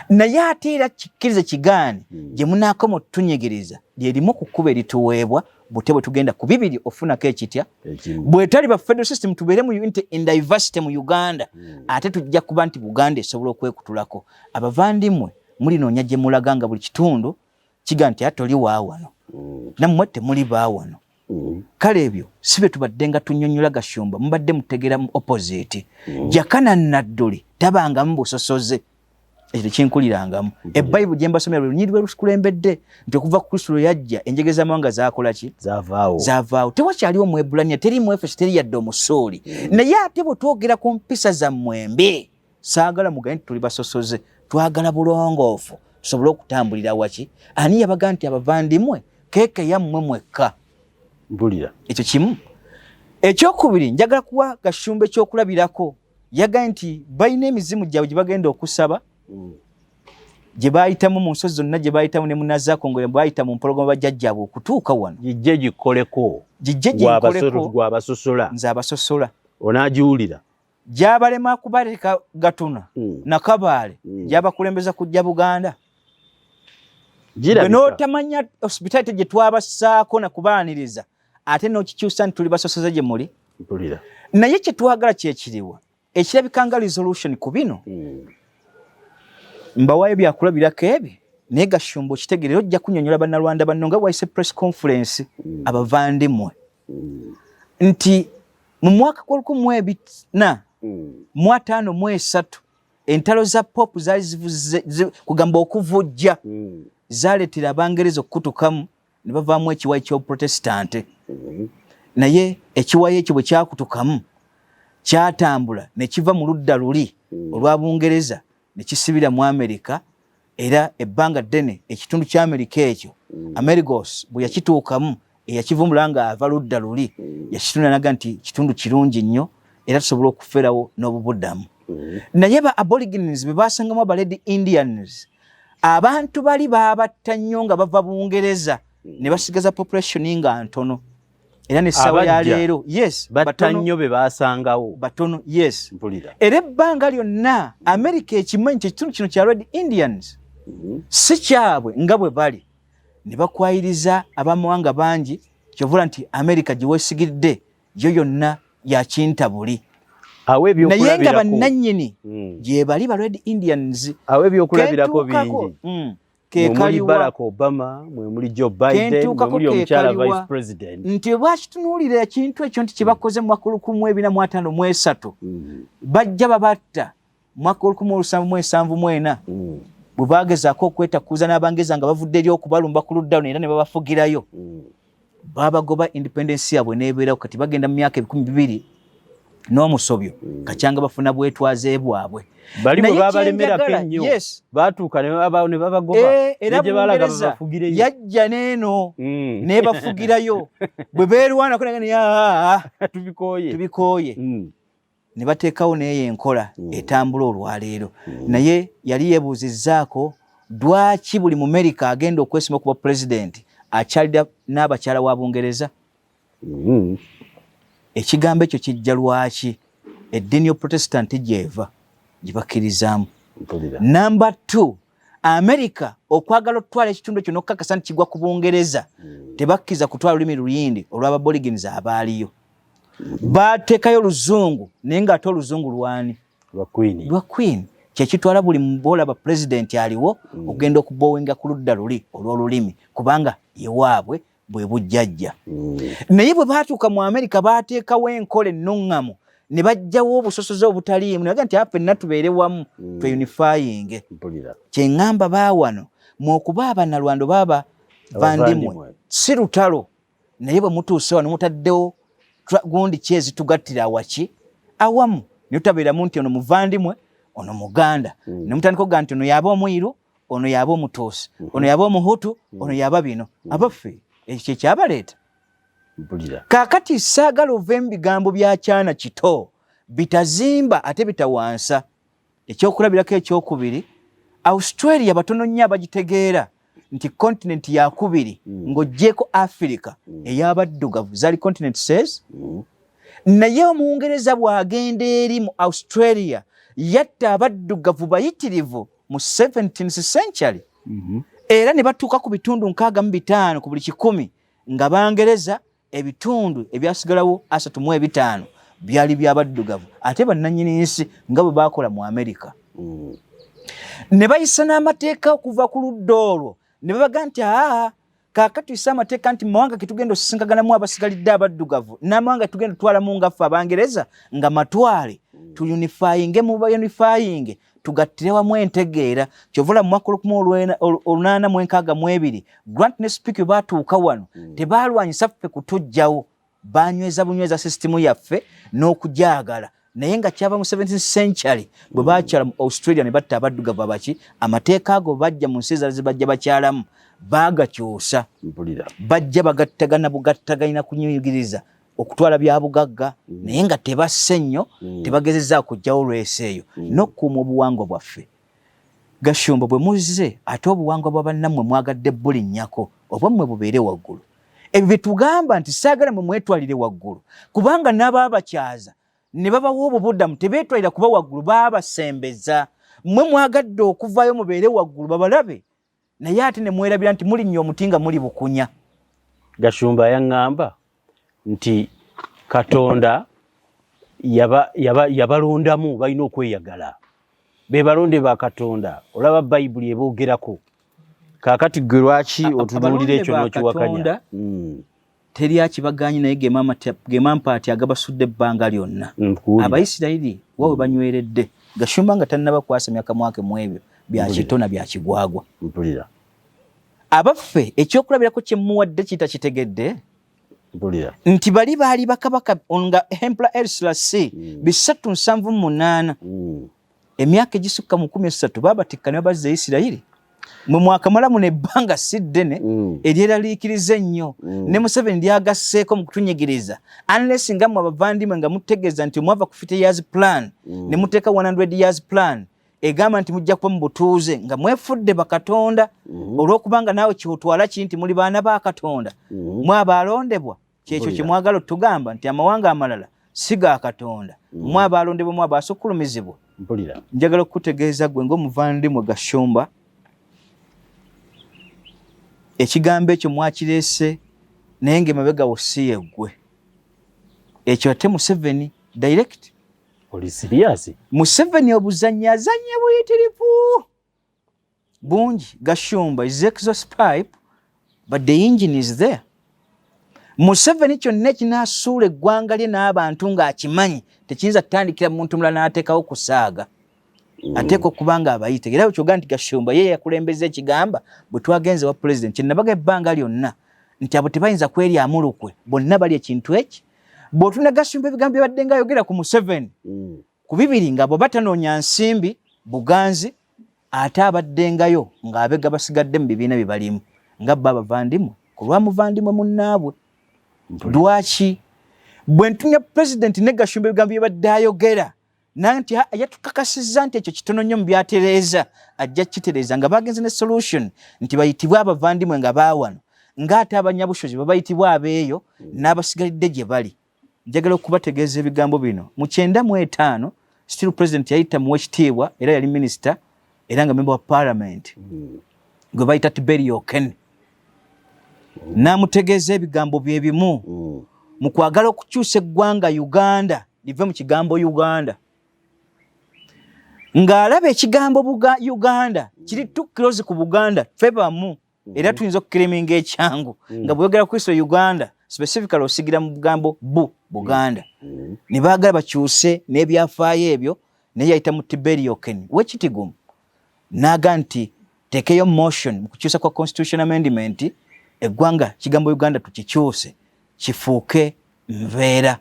Naye ate era kikkirize kigaane, gye munaakoma otutunyigiriza lyerimu ku kkuba erituweebwa bute bwe tugenda ku bibiri ofunako ekitya. Ekimu. Bwetali ba federal system, tubeere mu unity in diversity mu Uganda, ate tujja kuba nti Buganda esobola okwekutulako. Abavandimwe mulinoonya gye mulaga nga buli kitundu kiga nti ate oli waawano, nammwe temuli baawano. Kale ebyo si bye tubadde nga tunnyonnyola. Gashumba, mubadde mutegeera mu opposite. Jakana Nadduli tabangamu busosoze, ekyo tekinkulirangamu. Ebayibuli gye mbasomera lwe lunyiri lwe lukulembedde nti okuva ku Kristo lwe yajja, enjege z'amawanga zaakola ki? Zavaawo. Zavaawo. Tewakyaliwo Mwebulaniya, teri Mwefeso, teri yadde Omusuuli. Naye ate bwe twogera ku mpisa zammwe embi, saagala mugaye nti tuli basosoze. Twagala bulongoofu. Tusobole okutambulira waki? Ani yabaga nti abavandimwe keeke yammwe mwekka? Mpulira. Ekyo kimu. Ekyokubiri, njagala kuwa Gashumba ekyokulabirako. Yagambye nti balina emizimu gyabwe gye bagenda okusaba, gye bayitamu mu nsozi zonna, gye bayitamu ne munazaako, nga bayita mu mpologoma bajjajjaabwe okutuuka wano. Gijje gikoleko. Gijje ginkoleko. Gwabasosola. Nze abasosola. Onaagiwulira. Gyabalema kubaleka Gatuna Nakabaale, gyabakulembeza kujja Buganda. Gwe n'otamanya hospitality gye twabassaako na kubaaniriza, ate n'okikyusa nti tuli basosoze gye muli. Mpulira. Naye kye twagala kyekiriwa ekirabika nga resolution ku bino? Mbawayo byakulabirako ebyo, naye Gashumba okitegeera, ojja kunyonyola Bannalwanda banno nga wayise press conference, abavandimwe, nti mu mwaka gwa 1453 entalo za Pope zaali kugamba okuvujja, zaleetera Abangereza okukutukamu ne bavaamu ekiwayi ky'Obuprotestante. Naye ekiwayi ekyo bwe kyakutukamu, kyatambula ne kiva mu ludda luli olwa Bungereza ne kisibira mu Amerika, era ebbanga ddene ekitundu kya Amerika ekyo, Amerigos bwe yakituukamu, eyakivumbula ng'ava ludda luli, yakitunda naga nti kitundu kirungi nnyo era tusobola okuferawo n'obubuddamu. Naye ba Aborigines be basangamu aba Red Indians, abantu bali babatta nnyo nga bava Bungereza, ne basigaza population nga ntono, era n'essaawa ya Abajja leero, yes. Batta Batono. nnyo be basangawo. Batono, yes. Mpulira. Era ebbanga lyonna America ekimanyi nti ekitundu kino kya Red Indians, si kyabwe nga bwe bali, ne bakwayiriza abamawanga bangi. Kyovula nti America gye weesigiridde yo yonna yakintabuli, Awo naye nga ebyokulabirako bannannyini gye bali ba Red Indians. Awo ebyokulabirako Kentuukako, bingi. Ke Mwe muli kaliwa. Barack Obama, mwe muli Joe Biden, mwe Kentuukako muli ke omukyala kaliwa. vice president. Nti bwakitunuulira ekintu ekyo nti kyebakoze mu mwaka 1453, bajja babatta mu mwaka 1774, bwe bagezaako okwetakuuza n'Abangeza nga bavudde eri okubalumba ku ludda luno, era ne babafugirayo, babagoba, independence yaabwe n'ebeerawo. Kati bagenda mu myaka 2000 n'omusobyo kacyanga bafuna bwetwaze bwabwe. Bali bwe Naye babalemerako kyenjagala, ennyo, yes. baatuuka ne babagoba. Era Ne gye balaga Bungereza babafugireyo. yajja n'eno n'ebafugirayo bwe beerwanako naga Tubikooye. Tubikooye. Ne bateekawo n'eyo enkola etambula olwaleero. Naye yali yeebuuzizzaako lwaki buli Mumerika agenda okwesima okuba pulezidenti akyalira n'abakyala wa Bungereza? Ekigambo ekyo kijja lwaki? Eddiini y'Oprotestanti gyeva gye bakkirizaamu. Mpulira. Namba 2, Amerika okwagala okutwala ekitundu ekyo n'okukakasa nti kigwa ku Bungereza, tebakkiriza kutwala lulimi luyindi olw'Ababorigines abaaliyo. Bateekayo Oluzungu, naye ng'ate Oluzungu lwani? Lwa Queen. Lwa Queen. Kyekitwala buli bolaba pulezidenti aliwo okugenda okubowinga ku ludda luli olw'olulimi, kubanga yewaabwe bwe bujjajja. Naye bwe baatuuka mu Amerika, baateekawo enkola ennuŋŋamu ne bajjawo obusosoze obutaliimu, ne baga nti ffenna tubeere wamu, tweunifyinge. Mpulira. Kyeŋŋamba baawano mwe okuba Abannalwanda baaba vandimwe, Abavandimwe. si lutalo. Naye bwe mutuuse wano mutaddewo gundi ki ezitugattira awaki awamu, ne tutabeeramu nti ono muvandimwe, ono Muganda, ne mutandika okugaa nti ono yaba Omwiru, ono yaba Omutuusi, ono yaba Omuhutu, ono yaba bino. Abaffe, ekyo kyekyabaleeta. Mpulira. Kaakati saagala ova mu bigambo bya kyana kito bitazimba ate bitawansa. Ekyokulabirako ekyokubiri, Australia batono nnyo abagitegeera nti continent yakubiri ng'oggyeko Africa ey'abaddugavu, zaali continent says. Naye Omungereza bw'agenda eri mu Australia, yatta abaddugavu bayitirivu mu 17th century, era ne batuuka ku bitundu 65 ku buli 100 nga Bangereza, ebitundu ebyasigalawo 35 byali byabaddugavu, ate bannannyini nsi, nga bwe baakola mu Amerika. Ne bayisa n'amateeka okuva ku ludda olwo, ne babaga nti aa, kaakati tuyise amateeka nti mu mawanga ketugenda osisinkaganamu abasigalidde abaddugavu n'amawanga tugenda tutwalamu nga ffe Abangereza nga matwale, tuunifyinge, mu baunifyinge, tugattire wamu entegeera. Kyovula mu mwaka 1862 Grant ne Speke batuuka wano, tebalwanyisa ffe kutuggyawo, banyweza bunyweza sisitimu yaffe n'okugyagala. Naye nga kyava mu 17th century bwe bakyala mu Australia ne batta abaddugavu abaki, amateeka ago bajja mu nsi ezala zebajja bakyalamu baagakyusa, bajja bagattagana bugattaganya kunyigiriza okutwala bya bugagga, naye nga tebasse nnyo, tebagezezza kujjawo lwesi eyo n'okukuuma obuwangwa bwaffe. Gashumba, bwe muzze ate obuwangwa bwa bannammwe mwagadde bulinnyako, obwammwe bubeere waggulu. Ebyo bye tugamba nti saagala mwe mwetwalire waggulu, kubanga n'abaabakyaza ne babawa obubudamu tebeetwalira kuba waggulu, baabasembeza. Mmwe mwagadde okuvaayo mubeere waggulu babalabe, naye ate ne mwerabira nti mulinnya omuti nga muli bukunya. Gashumba yaŋŋamba nti Katonda yabalondamu, balina okweyagala, be balonde ba Katonda. Olaba Bayibuli eboogerako. Kaakati gwe lwaki otunuulira ekyo n'okiwakanya? Teri akibaganyi, naye ge mampaati agabasudde ebbanga lyonna. Abayisirayiri wawe banyweredde. Gashumba nga tannaba kwasamya kamwake mu ebyo bya kitona bya kigwagwa. Abaffe, ekyokulabirako kye mmuwadde kitakitegedde nti bali baali bakabaka nga Emperor Haile Selassie 378, emyaka egisukka mu 13 babatikka ne babazza Isirayiri. Mwe mwakamala muno ebbanga si ddene eryeraliikiriza ennyo, ne Museveni lyagasseeko mu kutunyigiriza, unless nga mmwe abavandimwe nga mutegeeza nti mwava ku 50 years plan ne muteeka 100 years plan egamba nti mujja kuba mu butuuze nga mwefudde bakatonda, olw'okubanga naawe kyotwala ki nti muli baana ba Katonda, mwe abaalondebwa. Kyekyo kye mwagala otugamba nti amawanga amalala si ga Katonda, mwe abaalondebwa, mwe abaasukkulumizibwa. Njagala okukutegeeza gwe ng'omuvandimwe Gashumba, ekigambo ekyo mwakireese, naye ng'emabega wo si yeggwe. Ekyo ate Museveni direct. Oli serious? Museveni obuzannyi azannya buyitirivu bungi. Gashumba is exhaust pipe, but the engine is there. Museveni kyonna ekinaasuula eggwanga lye n'abantu ng'akimanyi tekiyinza kutandikira muntu mulala n'ateekawo kusaaga, ateeka okuba nga abayite. Era kyoga nti Gashumba ye yakulembeza ekigamba bwe twagenze wa pulezidenti, kyenabaga ebbanga lyonna nti abo tebayinza kweryamu lukwe, bonna bali ekintu eki. Bw'otuna Gashumba ebigambo byabadde nga ayogera ku Museveni ku bibiri nga bw'aba tanoonya nsimbi buganzi, ate abaddengayo ng'abega basigadde mu bibiina bye balimu nga bo abavandimwe ku lwa muvandimwe munnaabwe. Lwaki bwe ntunya pulezidenti ne Gashumba ebigambo bye badde ayogera nanti yatukakasizza nti ekyo kitono nnyo mu byatereeza, ajja kukitereeza nga bagenze ne solution nti bayitibwe abavandimwe nga baawano, ng'ate abanyabushozi babayitibwa abeeyo n'abasigalidde gye bali. Njagala okubategeeza ebigambo bino. Mu 95 still president yayita muwekitiibwa, era yali minisita era nga member wa parliament, gwe bayita Tiberio Okeny, n'amutegeeza ebigambo bye bimu mu kwagala okukyusa eggwanga Uganda live mu kigambo Uganda, ng'alaba ekigambo Uganda kiri too close ku Buganda. Ffe bamu era tuyinza okukiriminga ekyangu nga bweyogera ku history Uganda specifically osigira mu bugambo bu Buganda. Ne baagala bakyuse n'ebyafaayo ebyo, naye yayita mu Tiberio Okeny wekitigumu n'aga nti tekeyo motion mu kukyusa kwa constitution amendment, eggwanga kigambo Uganda tukikyuse kifuuke nveera.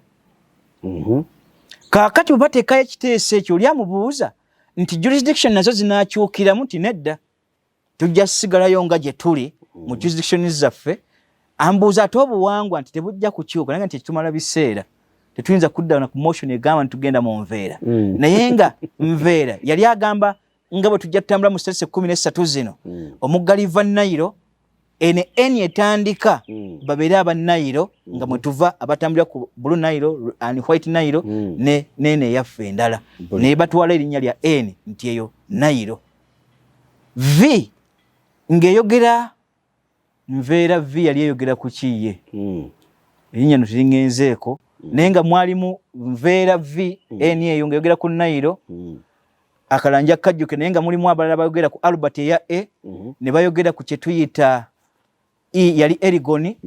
Kaakati bwe bateekayo ekiteeso ekyo, oli amubuuza nti jurisdiction nazo zinaakyukiramu? Nti nedda, tujja sigalayo nga gye tuli mu jurisdiction zaffe. Ambuuza ate obuwangwa nti tebujja kukyuka? Naye nti tumala biseera, tetuyinza kudda ku motion egamba nti tugenda mu nveera. Naye nga nveera yali agamba nga bwe tujja tutambula mu states 13 zino, omugga River Nile ene eni etandika, babeere aba Nile nga mwe tuva abatambulira ku Blue Nile and White Nile ne nene eyaffe endala, naye batwala erinnya lya N nti eyo Nile. V ng'eyogera nveera, V yali eyogera ku kiye, erinnya no tiriŋŋenzeeko, naye nga mwalimu nveera V, N eyo ng'eyogera ku Nile. Akalanja kajjuke, naye nga mulimu abalala bayogera ku Albert eya A, ne bayogera ku kye tuyita E yali Erigoni,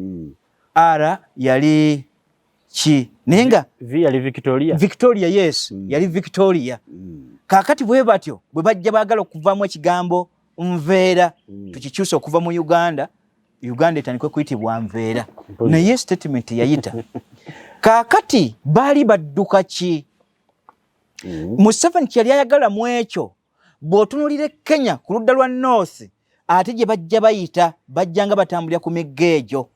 R yali ki, naye nga V yali Victoria. Victoria, yes, yali Victoria. Kaakati bwe batyo bwe bajja baagala okuvaamu ekigambo nveera, tukikyuse okuva mu Uganda, Uganda etandikwe kuyitibwa nveera. Naye statement yayita. Kaakati baali badduka ki? Museveni kyeyali ayagala mu ekyo, bw'otunuulira e Kenya ku ludda lwa North, ate gye bajja bayita, bajja nga batambulira ku migga egyo.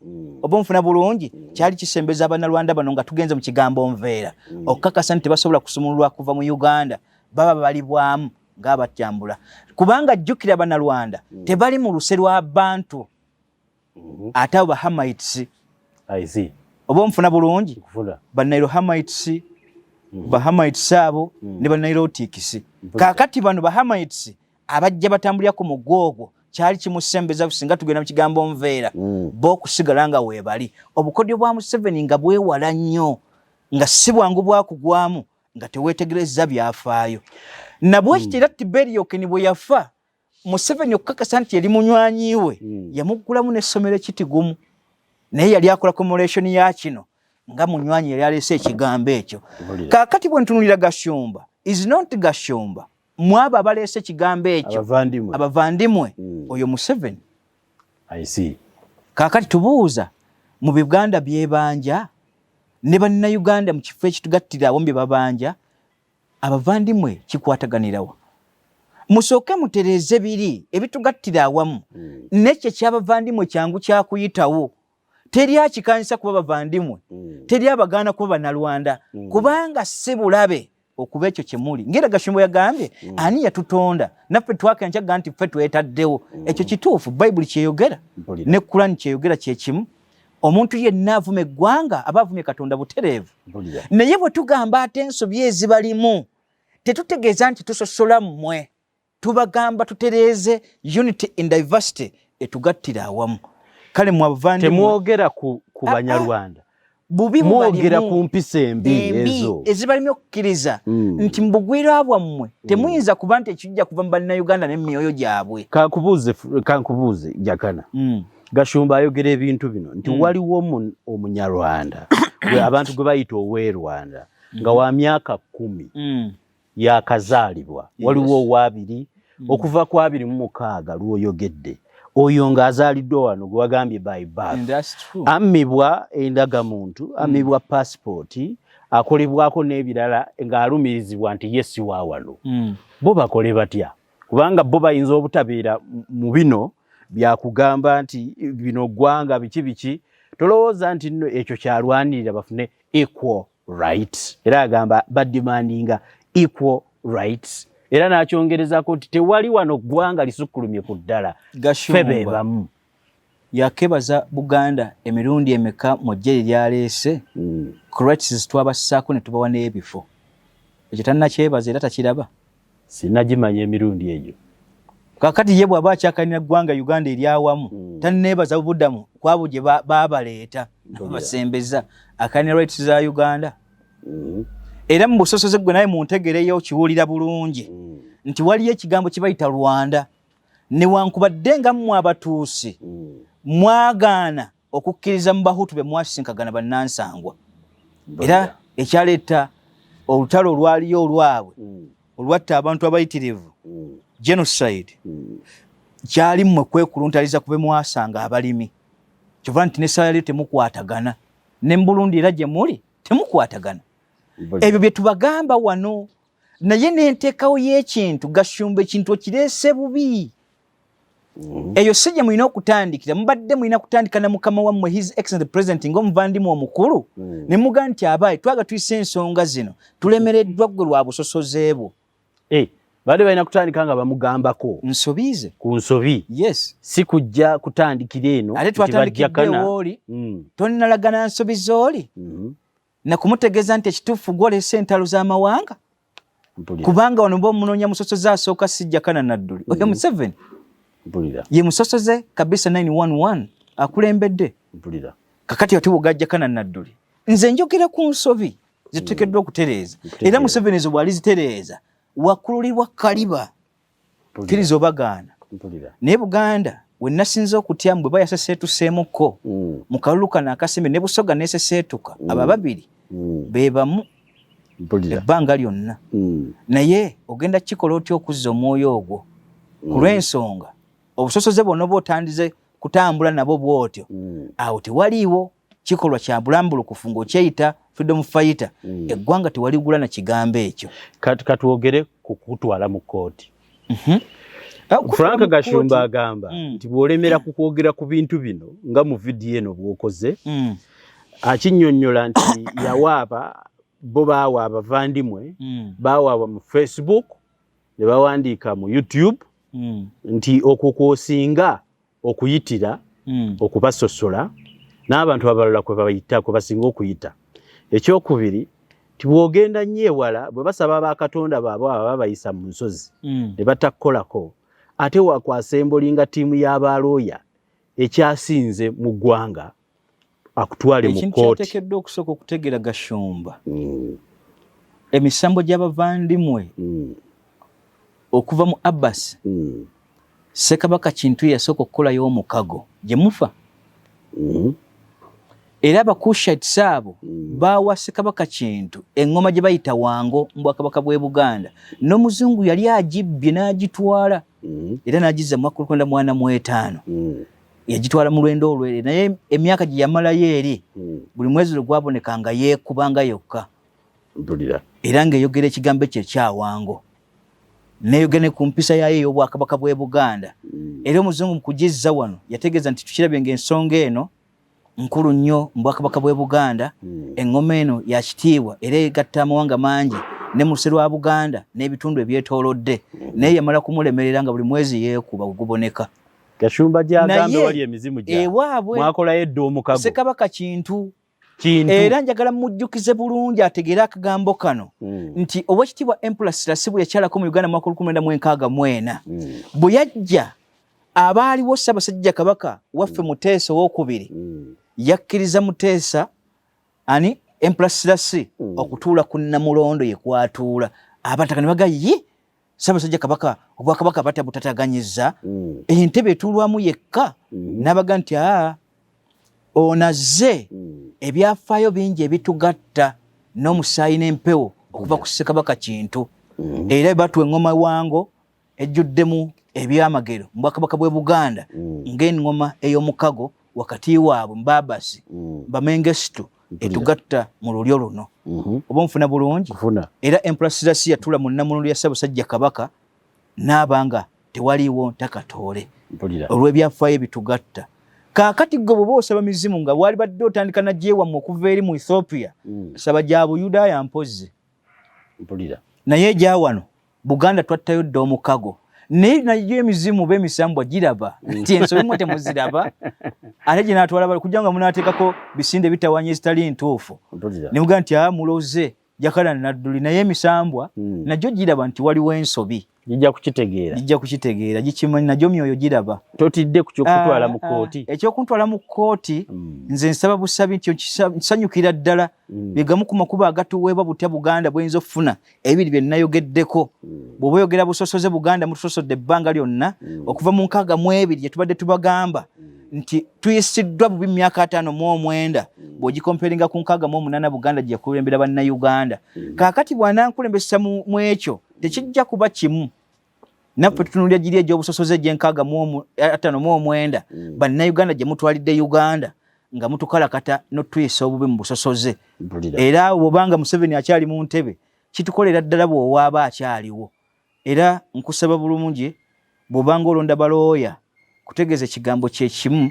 Oba onfuna bulungi? Kyali kisembeza Abanyarwanda bano, nga tugenze mu kigambo nveera, okukakasa nti tebasobola kusumululwa kuva mu Uganda, baba balibwamu ng'abatyambula, kubanga jjukira Abanyarwanda tebali mu luse lwa Bantu, ate abo Bahamites. I see. Oba onfuna bulungi? Nkufuna. Banailohamites, Bahamites abo ne Banailotics. Kaakati bano Bahamites abajja batambulira ku mugga ogwo, kyali kimusembeza singa tugenda mu kigambo nveera, bo okusigala nga weebali. Obukodyo bwa Museveni nga bwewala nnyo, nga si bwangu bwakugwamu nga teweetegereza byafaayo. Nabwekiti era Tiberi Okeni bwe yafa, Museveni okukakasa nti yali munywanyi we, yamuggulamu n'essomero ekitigumu, naye yali akola commemoration ya kino nga munywanyi yali aleese ekigambo ekyo. Mpulira. Kaakati bwe ntunulira Gashumba is not Gashumba, mwabo abaleese ekigambo ekyo, Abavandimwe. Abavandimwe, oyo Museveni. I see. Kaakati tubuuza, mu Buganda byebanja ne Bannayuganda mu kifo ekitugattira awamu bye babanja, abavandimwe kikwataganirawa? Musooke mutereeze biri ebitugattira awamu. Nekyo ekyabavandimwe kyangu kyakuyitawo, teri akikanyisa kuba bavandimwe, teri abagaana kuba Bannalwanda, kubanga si bulabe okuba ekyo kyemuli. Ngera Gashumba yagambye, ani yatutonda? Naffe twakencaga nti ffe twetaddewo. Ekyo kituufu, Bayibuli kyeyogera Mpulira. ne Kurani kyeyogera kyekimu. Omuntu yenna avuma eggwanga aba avumye Katonda butereevu. Mpulira. Naye bwe tugamba ate ensobi ezibalimu, tetutegeeza nti tusosola mmwe, tubagamba tutereeze unity in diversity etugattira awamu. Kale mwe abavandimwe, Temwogera ku Ah, ah. Banyarwanda, Bubi mwogera bubalimu. ku mpisa embi Embi ezo ezibalimu okukkiriza nti mu bugwira bwammwe temuyinza kuba nti ekijja kuva mu Bannayuganda n'emyoyo gyabwe. Kankubuuze Jakana. Gashumba ayogera ebintu bino nti waliwo Omunyarwanda abantu gwe bayita Owerwanda nga wa myaka 10 yakazaalibwa. Waliwo owabiri okuva ku 26 lwoyogedde, oyo ng'azaaliddwa wano gwe wagambye by birth. And that's true. Ammibwa endagamuntu, ammibwa pasipooti, akolebwako n'ebirala ng'alumirizibwa nti ye si wa wano. Bo bakole batya? Kubanga bo bayinza obutabeera mu bino byakugamba nti bino ggwanga biki biki. Tolowooza nti nno ekyo kyalwanirira bafune equal rights? Era agamba bademandinga equal rights, era n'akyongerezako nti tewali wano ggwanga lisukkulumye ku ddala, Gashumba. ffe be bamu. Yakebaza Buganda emirundi emeka mu ggye lyaleese rights twabassaako ne tubawa n'ebifo? Ekyo tannakyebaza era takiraba. Sinagimanya emirundi egyo. Kakati ye bw'aba akyakanira ggwanga Uganda eryawamu, tanneebaza bubudamu kwabo gye baabaleeta basembeza akanira rights za Uganda. Era mu busosoze gwe naye muntegereyo, kiwulira bulungi nti waliyo ekigambo kye bayita Rwanda, newankubadde nga mmwe Abatuusi mwagaana okukkiriza mu Bahutu be mwasinkagana bannansangwa, era ekyaleeta olutalo olwaliyo olwabwe olwatta abantu abayitirivu, genocide, kyali mmwe kwekuluntaliza ku be mwasanga abalimi. Kyova nti ne saala temukwatagana ne mu Burundi, era gye muli temukwatagana. Ebyo bye tubagamba wano, naye n'enteekawo y'ekintu, Gashumba, ekintu okireese bubi. Eyo si gye mulina okutandikira. Mubadde mulina kutandika na mukama wammwe, His Excellent President, ng'omuvandimwe omukulu, ne mugaa nti abaayi twaga tuyise ensonga zino, tulemereddwa ggwe lwa busosoze bwo. Eh, badde balina kutandika nga bamugambako nsobi ze. Ku nsobi. Yes. Si kujja kutandikira eno Ate nti bajja kana. twatandikidde wooli tonnalagana nsobi z'oli nakumutegeeza nti ekituufu gwolesa entalo z'amawanga. Kubanga wano ba omunoonya musosoze asooka sijjakana nadduli oyo Museveni. Ye musosoze kabisa 911 akulembedde. Kakati ate bwogajjakana nadduli, nze njogera ku nsobi zituteekeddwa okutereeza. Era Museveni ezo bw'alizitereeza, wakululirwa kaliba kkiriza obagaana. Naye Buganda we nasinze okutya bwe bayaseseetuseemukko mu kalulu kano akasembe ne Busoga neseseetuka, abo ababiri be bamu ebbanga lyonna. Naye ogenda kukikola otya okuzza omwoyo ogwo? Ku lw'ensonga obusosoze bwonna oba otandize kutambula nabo bw'otyo, awo tewaliiwo. Kikolwa kya bulambulukufu ng'okyeyita freedom fighter. Eggwanga tewaligula na kigambo ekyo. Katwogere ku kutwala mu kkooti. Frank Gashumba agamba nti bw'olemera ku kwogera ku bintu bino nga mu vidiyo eno bw'okoze, akinnyonnyola nti yawaaba bo, baawa abavandimwe, baawaaba mu Facebook ne bawandiika mu YouTube nti okwo kw'osinga okuyitira okubasosola n'abantu abalala kwe bayita, kwe basinga okuyita. Ekyokubiri, ti bw'ogenda nnyo ewala, bwe basaba bakatonda baabwe abo babayisa mu nsozi ne batakkolako, ate wakwasembolinga ttiimu y'abalooya ekyasinze mu ggwanga akutwale mu Ekintu kkooti. Kyateekeddwa okusooka okutegeera, Gashumba, emisambo gy'abavandimwe okuva mu Abbas Ssekabaka Kintu yasooka okukolayo omukago gye mufa, era Abakushites abo baawa Ssekabaka Kintu eŋŋoma gye bayita Wango mu bwakabaka bw'e Buganda, n'omuzungu yali agibbye n'agitwala era n'agizza mu mwaka 1945. Yagitwala mu lwendo olwere, naye emyaka gye yamalayo eri, buli mwezi lwe gwaboneka nga yeekubanga yokka. Mpulira. Era ng'eyogera ekigambo ekyo ekyawango, neyogera ne ku mpisa yaayo ey'obwakabaka bw'e Buganda. Era omuzungu mu kugizza wano yategeeza nti tukirabye ng'ensonga eno nkulu nnyo mu bwakabaka bw'e Buganda. Eŋŋoma eno ya kitiibwa era egatta amawanga mangi ne mu luse lwa Buganda n'ebitundu ebyetoolodde. Naye yamala kumulemerera nga buli mwezi yeekuba bwe guboneka. Gashumba gy'agambye Naye wali emizimu gya ewaabwe mwakolayo edda omukago. Ssekabaka Kintu. Kintu. Era njagala mujjukize bulungi ategeere akagambo kano nti Owekitiibwa Emperor Selassie bwe yakyalako mu Uganda mu mwaka 1964, bwe yajja abaaliwo Ssaabasajja Kabaka waffe Muteesa Owokubiri yakkiriza Muteesa ani Emperor Selassie okutuula ku Namulondo ye kwatuula. Abataka ne baga ye Ssaabasajja Kabaka obwakabaka batabutataganyiza, entebe etuulwamu yekka. N'abaga nti aa, ono azze, ebyafaayo bingi ebitugatta n'omusaayi n'empewo okuva ku Ssekabaka Kintu, era batuwa eŋŋoma wango ejjuddemu ebyamagero mu bwakabaka bw'e Buganda ng'eŋŋoma ey'omukago wakati waabwe Mbaabasi Bamengestu etugatta mu lulyo luno. Oba onfuna bulungi? Nfuna. Era Emperor Selassie yatuula mu Namulondo ya Ssaabasajja Kabaka n'aba nga tewaliiwo ntakatoole Mpulira. olw'ebyafaayo ebitugatta. Kaakati gwe bw'oba osaba mizimu nga wali badde otandika nagyewammwe okuva eri mu Ethiopia, saba gya Buyudaaya mpozzi. Mpulira. Naye egya wano Buganda twattayo dda omukago, naye nayo emizimu oba emisambwa giraba nti ensobi mwe temuziraba, ate gye naatwala bali kujja nga munaateekako bisinde bitawanya ezitali ntuufu. Mpulira. Ne mugamba nti aa, muloze jakala nadduli, naye emisambwa nagyo giraba nti waliwo ensobi. Gijja kukitegeera. Gijja kukitegeera, gikimanyi, nagyo myoyo giraba. Totidde ku kyokutwala mu kkooti? Ekyokuntwala mu kkooti, nze nsaba busabi nti nsanyukira ddala. Bye gamu ku makubo agatuweebwa butya Buganda bweyinza okufuna ebiri bye nayogeddeko. Bw'oba oyogera busosoze, Buganda mutusosodde ebbanga lyonna okuva mu 62 gye tubadde tubagamba nti tuyisiddwa bubi mu myaka 59, bw'ogicomparinga ku 68 Buganda gye yakulembera Bannayuganda. Kaakati bw'anankulembesa mu ekyo tekijja kuba kimu. Naffe tutunulira giri egy'obusosoze egy'enkaaga 59 Bannayuganda gye mutwalidde Uganda nga mutukalakata n'otuyisa obubi mu busosoze. Mpulira. Era bw'obanga Museveni akyali mu ntebe, kitukolera ddala bw'owaaba akyaliwo. Era nkusaba bulungi bw'obanga olonda balooya kutegeeza ekigambo kye kimu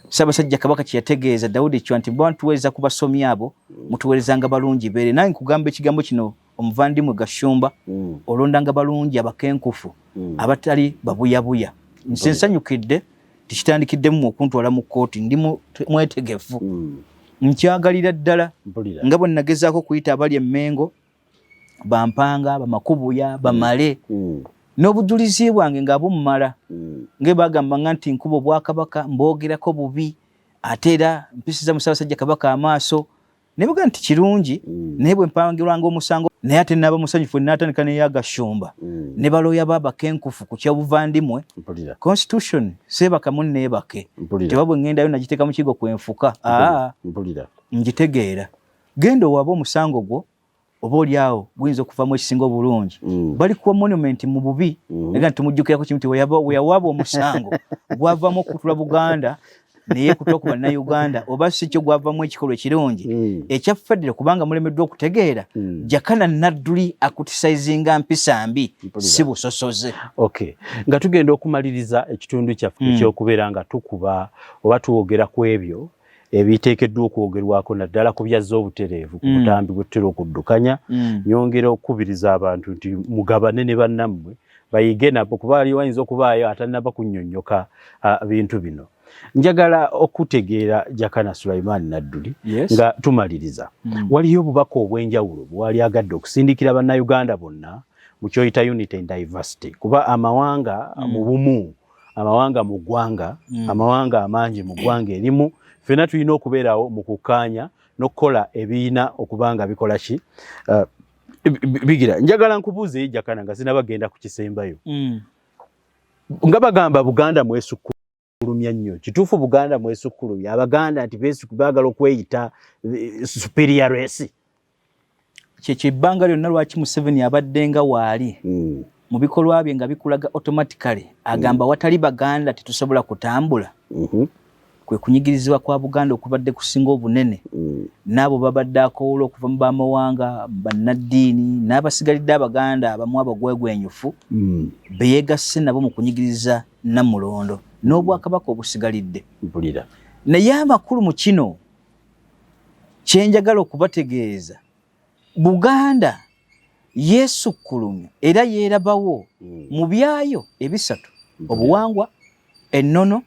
Ssaabasajja Kabaka kye yategeeza Dawudi Chwa nti bwa ntuweereza ku basomi abo, mutuweerezanga balungi beere. Nange nkugamba ekigambo kino, omuvandimwe Gashumba, olondanga balungi abakenkufu abatali babuyabuya. Nze nsanyukidde tikitandikiddemu okuntwala mu kkooti, ndi mwetegefu, nkyagalira ddala. Mpulira. Nga bwe nagezaako okuyita abali emmengo, bampanga bamakubuya bamale n'obujulizi bwange nga bummala, nga bagamba nga nti nkuba obwakabaka, mboogerako bubi, ate era mpisiza mu Ssaabasajja Kabaka amaaso, ne baga nti kirungi. Naye bwe mpangirwanga omusango, naye ate naaba musanyufu naatandika neyagashumba ne balooya baabakenkufu ku kyobuvandimwe. Mpulira. Constitution seebakamu neebake. Mpulira. Teba bwe ŋŋendayo nagiteeka mu kigo kwenfuka. Aa, Mpulira. ngitegeera. Genda owabe omusango gwo, oba oli awo guyinza okuvamu ekisinga obulungi. Balikuwa monument mu bubi, naye nga tumujjukirako kimu nti weyawaaba omusango gwavamu okukutula Buganda. Neyekutwa ku Bannayuganda, oba si kyo gwavamu ekikolwa ekirungi ekya federo, kubanga mulemeddwa okutegeera. Jakana Nadduli akutisaizinga mpisa mbi, si busosoze. Okay, nga tugenda okumaliriza ekitundu kyaffe ekyokubeera nga tukuba oba tuwogera ku ebyo ebiteekeddwa okwogerwako, naddala ku byazza obutereevu ku butambi bwe tutera okuddukanya, nyongera okukubiriza abantu nti mugabane ne bannammwe bayige nabo, kuba ali wayinza okubaayo atannaba kunnyonnyoka bintu bino. Njagala okutegeera, Jakana Sulaiman Nadduli, nga tumaliriza, waliyo obubaka obw'enjawulo bwewali agadde okusindikira Bannayuganda bonna mu kyoyita unity and diversity? Kuba amawanga mu bumu, amawanga mu ggwanga, amawanga amangi mu ggwanga erimu, ffenna tulina okubeerawo mu kukkaanya n'okukola ebiyina okuba nga bikola ki, bigira. Njagala nkubuuze, Jakana, nga sinabagenda ku kisembayo, nga bagamba Buganda mwesukkulumya nnyo. Kituufu Buganda mwesukkulumya, Abaganda nti baagala okweyita superior race? Kyekyo ebbanga lyonna lwaki Museveni abadde nga waali mu bikolwa bye nga bikulaga automatically agamba watali Baganda tetusobola kutambula. Kwe kunyigirizibwa kwa Buganda okubadde kusinga obunene, n'abo babadde akoola okuva mu bamawanga, bannaddiini n'abasigalidde Abaganda abamu abagwegwenyufu beyegasse nabo mu kunyigiriza Namulondo n'obwakabaka obusigalidde. Mpulira. Naye amakulu mu kino kyenjagala okubategeeza, Buganda yeesukkulumya era yeerabawo mu byayo ebisatu: obuwangwa, ennono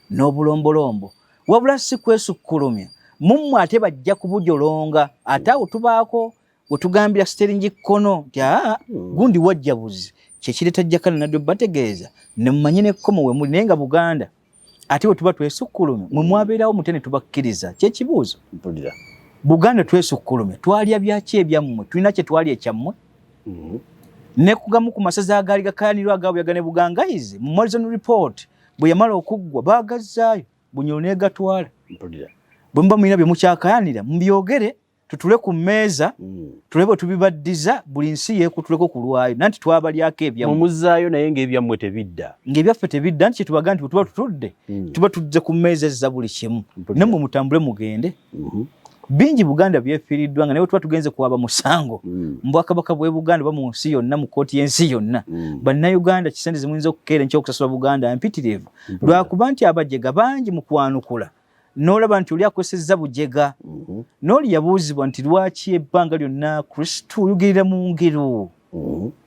n'obulombolombo. Wabula si kwesukkulumya mummwe, ate bajja kubujolonga. Ate awo tubaako wetugambira siteringi kkono nti aa, gundi wajja buzi kyekireeta Jakana naddo bategeeza ne mumanye nekkomo we muli. Naye nga Buganda ate bwe tuba twesukkulumya, mwe mwabeerawo mutya ne tubakkiriza? Kyekibuuzo. Mpulira. Buganda twesukkulumya, twalya byaki ebyammwe? Tulina kye twali ekyammwe? Ne kugamu ku masaza agaali gakayanirwa agabuyaga ne Bugangayizi mu Morrison Report bwe yamala okuggwa, baagazzaayo Bunyoro negatwala. Mpulira. Bwe muba mulina bye mukyakayanira, mubyogere, tutule ku mmeeza, tulabe bwe tubibaddiza. Buli nsi yeekutuleko ku lwayo, nanti twabalyako ebyammwe. Mumuzzaayo, naye ng'ebyammwe tebidda. Ng'ebyaffe tebidda. Nti kyetubaga nti bwe tuba tutudde, tuba tudde ku mmeeza ezza buli kimu. Nammwe mutambule mugende. Bingi Buganda byefiiriddwa, nga naye bwe tuba tugenze kuwaba musango mu bwakabaka bw'e Buganda oba mu nsi yonna, mu kkooti y'ensi yonna, Bannayuganda kisente zemuyinza okukeera enkyokusasula Buganda mpitirivu, lwakuba nti abajega bangi mu kwanukula, n'olaba nti oli akozesezza bujega. N'oli yabuuzibwa nti lwaki ebbanga lyonna Kristo oyogерera mu ngero?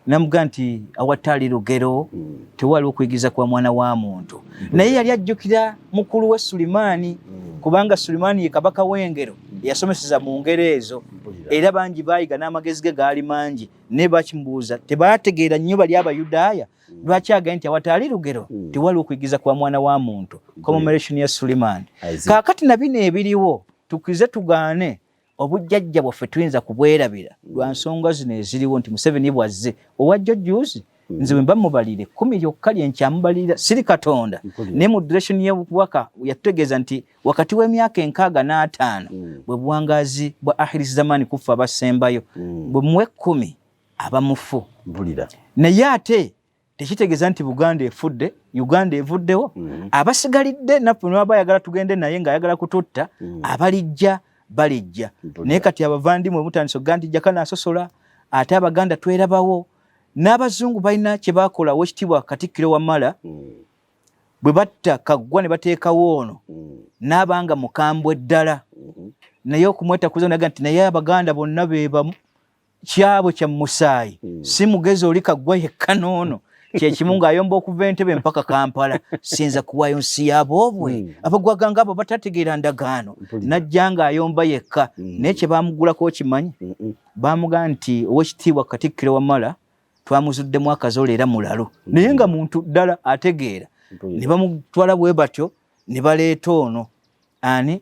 Namuga nti awatali lugero tewaliwo okuyigiriza kwa mwana wa muntu. Naye yali ajjukira mukulu we Sulimaani, kubanga Sulimaani ye kabaka w'engero, eyasomeseza mu ngero ezo, era bangi baayiga n'amagezi ge gaali mangi. Naye bakimubuuza, tebaategeera nnyo bali Abayudaaya lwaki agaye nti awatali lugero tewaliwo okuyigiriza kwa mwana wa muntu, commemoration ya Sulimaani. I see. Kaakati na bino ebiriwo, tukkirize tugaane, obujjajja bwaffe tuyinza kubwerabira lwa nsonga zino eziriwo nti Museveni bwazze owajjo juzi. Nze bwe mba mubalire 10 lyokka lyenkyamubalirira, siri Katonda. Naye mu duration y'obubaka yatutegeeza nti wakati w'emyaka 65 bwe buwangaazi bwa akhiri zamani kufa abasembayo, bwe muwa 10 aba mufu. Mpulira. Naye ate tekitegeeza nti Buganda efudde, Uganda evuddewo. Abasigalidde naffe nwaba ayagala tugende naye ng'ayagala kututta, abalijja balijja. Naye kati abavandimwe mutandise okugaa nti Jakana asosola, ate Abaganda twerabawo. N'abazungu balina kye bakola. Owekitiibwa Katikkiro Wamala, bwe batta Kaggwa ne bateekawo ono, n'abanga mukambwe ddala, naye okumwetakuza naga nti naye Abaganda bonna bebamu, kyabwe kya musaayi. Si mugezi oli Kaggwa yekka n'ono kyekimu, ng'ayomba okuva Entebe mpaka Kampala, sinza kuwaayo nsi yaboobwe. Abagwaga nga abo batategeera ndagaano. Najja ng'ayomba yekka. Naye kye baamugulako okimanyi? Baamugaa nti Owekitiibwa Katikkiro Wamala twamuzuddemu akazola era mulalu, naye nga muntu ddala ategeera. Ne bamutwala bwe batyo ne baleeta ono, ani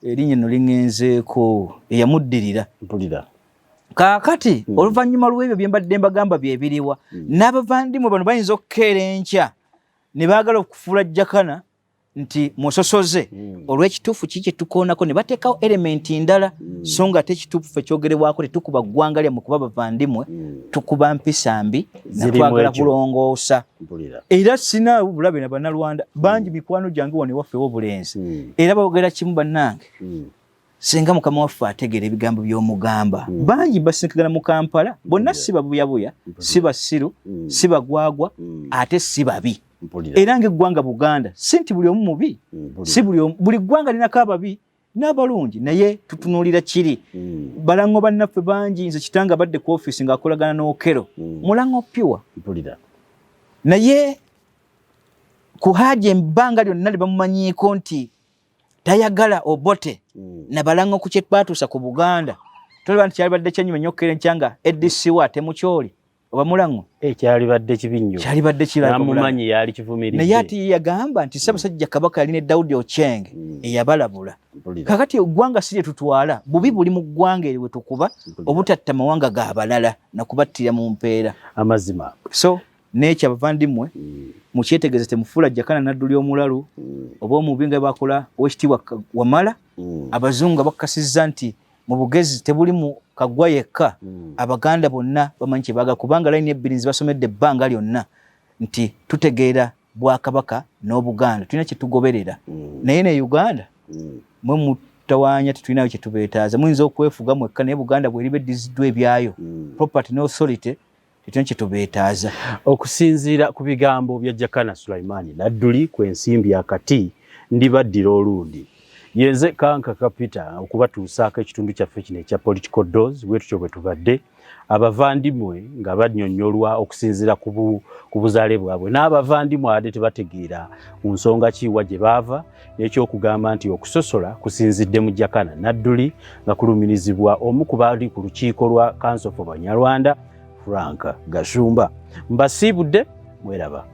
erinnya nno liŋŋenzeeko, eyamuddirira. Mpulira. Kaakati oluvannyuma lw'ebyo bye mbadde mbagamba bye biriwa, n'abavandimwe bano bayinza okukeera enkya ne baagala okufuula Jakana. Nti musosoze olw'ekituufu kiki kyetukoonako ne bateekawo elementi ndala, so nga ate ekituufu ffe kyogerebwako tetukuba ggwanga lyammwe kuba bavandimwe, tukuba mpisa mbi natwagala kulongoosa. Era sina bulabe na Bannalwanda bangi, mikwano gyange wano ewaffe w'obulenzi, era boogera kimu, bannange, singa mukama waffe ategeera ebigambo by'omugamba. Bangi basinkagana mu Kampala bonna si babuyabuya, si basiru, si bagwagwa, ate si babi. Era ng'eggwanga Buganda, si nti buli omu mubi, si buli ggwanga linako ababi n'abalungi, naye tutunuulira kiri. Balango bannaffe bangi, nze kitange abadde ku ofiisi ng'akolagana n'Okero, mulango pure, naye ku Haji ebbanga lyonna lye bamumanyiiko nti tayagala Obote nabalango ku kye batuusa ku Buganda. Tolaba nti kyalibadde kyenyuma nnyo okukera enkya nga ADC we ate mukyoli oba mulango? Kyalibadde kibi nnyo. Kyalibadde kiramumanyi yali kivumiridde. Naye ate ye yagamba nti Ssaabasajja Kabaka yali ne Daudi Ocheng eyabalabula. Kakati eggwanga si lye tutwala, bubi buli mu ggwanga eryo we tukuba obutatta mawanga ga balala nakubattira mu mpeera. Amazima. So n'ekyo abavandimwe mukyetegereze, temufuula Jakana Nadduli omulalu oba omubi nga bakola owekitiibwa Wamala. Abazungu nga bakakasizza nti mu bugezi tebuli mu Kaggwa yekka, Abaganda bonna bamanyi kye baagala, kubanga layini ebbiri nzibasomedde ebbanga lyonna nti tutegeera Bwakabaka n'Obuganda, tulina kye tugoberera. Naye ne Uganda mwe mutawaanya, tetulinayo kye tubeetaaza. Muyinza okwefuga mwekka, naye Buganda bweriba eddiziddwa ebyayo, property ne authority, tetulina kye tubeetaaza. Okusinziira ku bigambo bya Jakana Sulaimani Nadduli ku ensimbi akati ndibaddira olundi. Yenze Kanka Kapita okubatuusaako ekitundu kyaffe kino ekya Political Dose. Bwe tutyo bwe tubadde abavandimwe nga bannyonnyolwa okusinziira ku buzaale bwabwe, n'abavandimwe abadde tebategeera ku nsonga kiwa gye baava, n'ekyokugamba nti okusosola kusinzidde mu Jakana Nadduli nga kulumirizibwa omu ku bali ku lukiiko lwa Council for Banyarwanda, Frank Gashumba. Mbasiibudde, mweraba.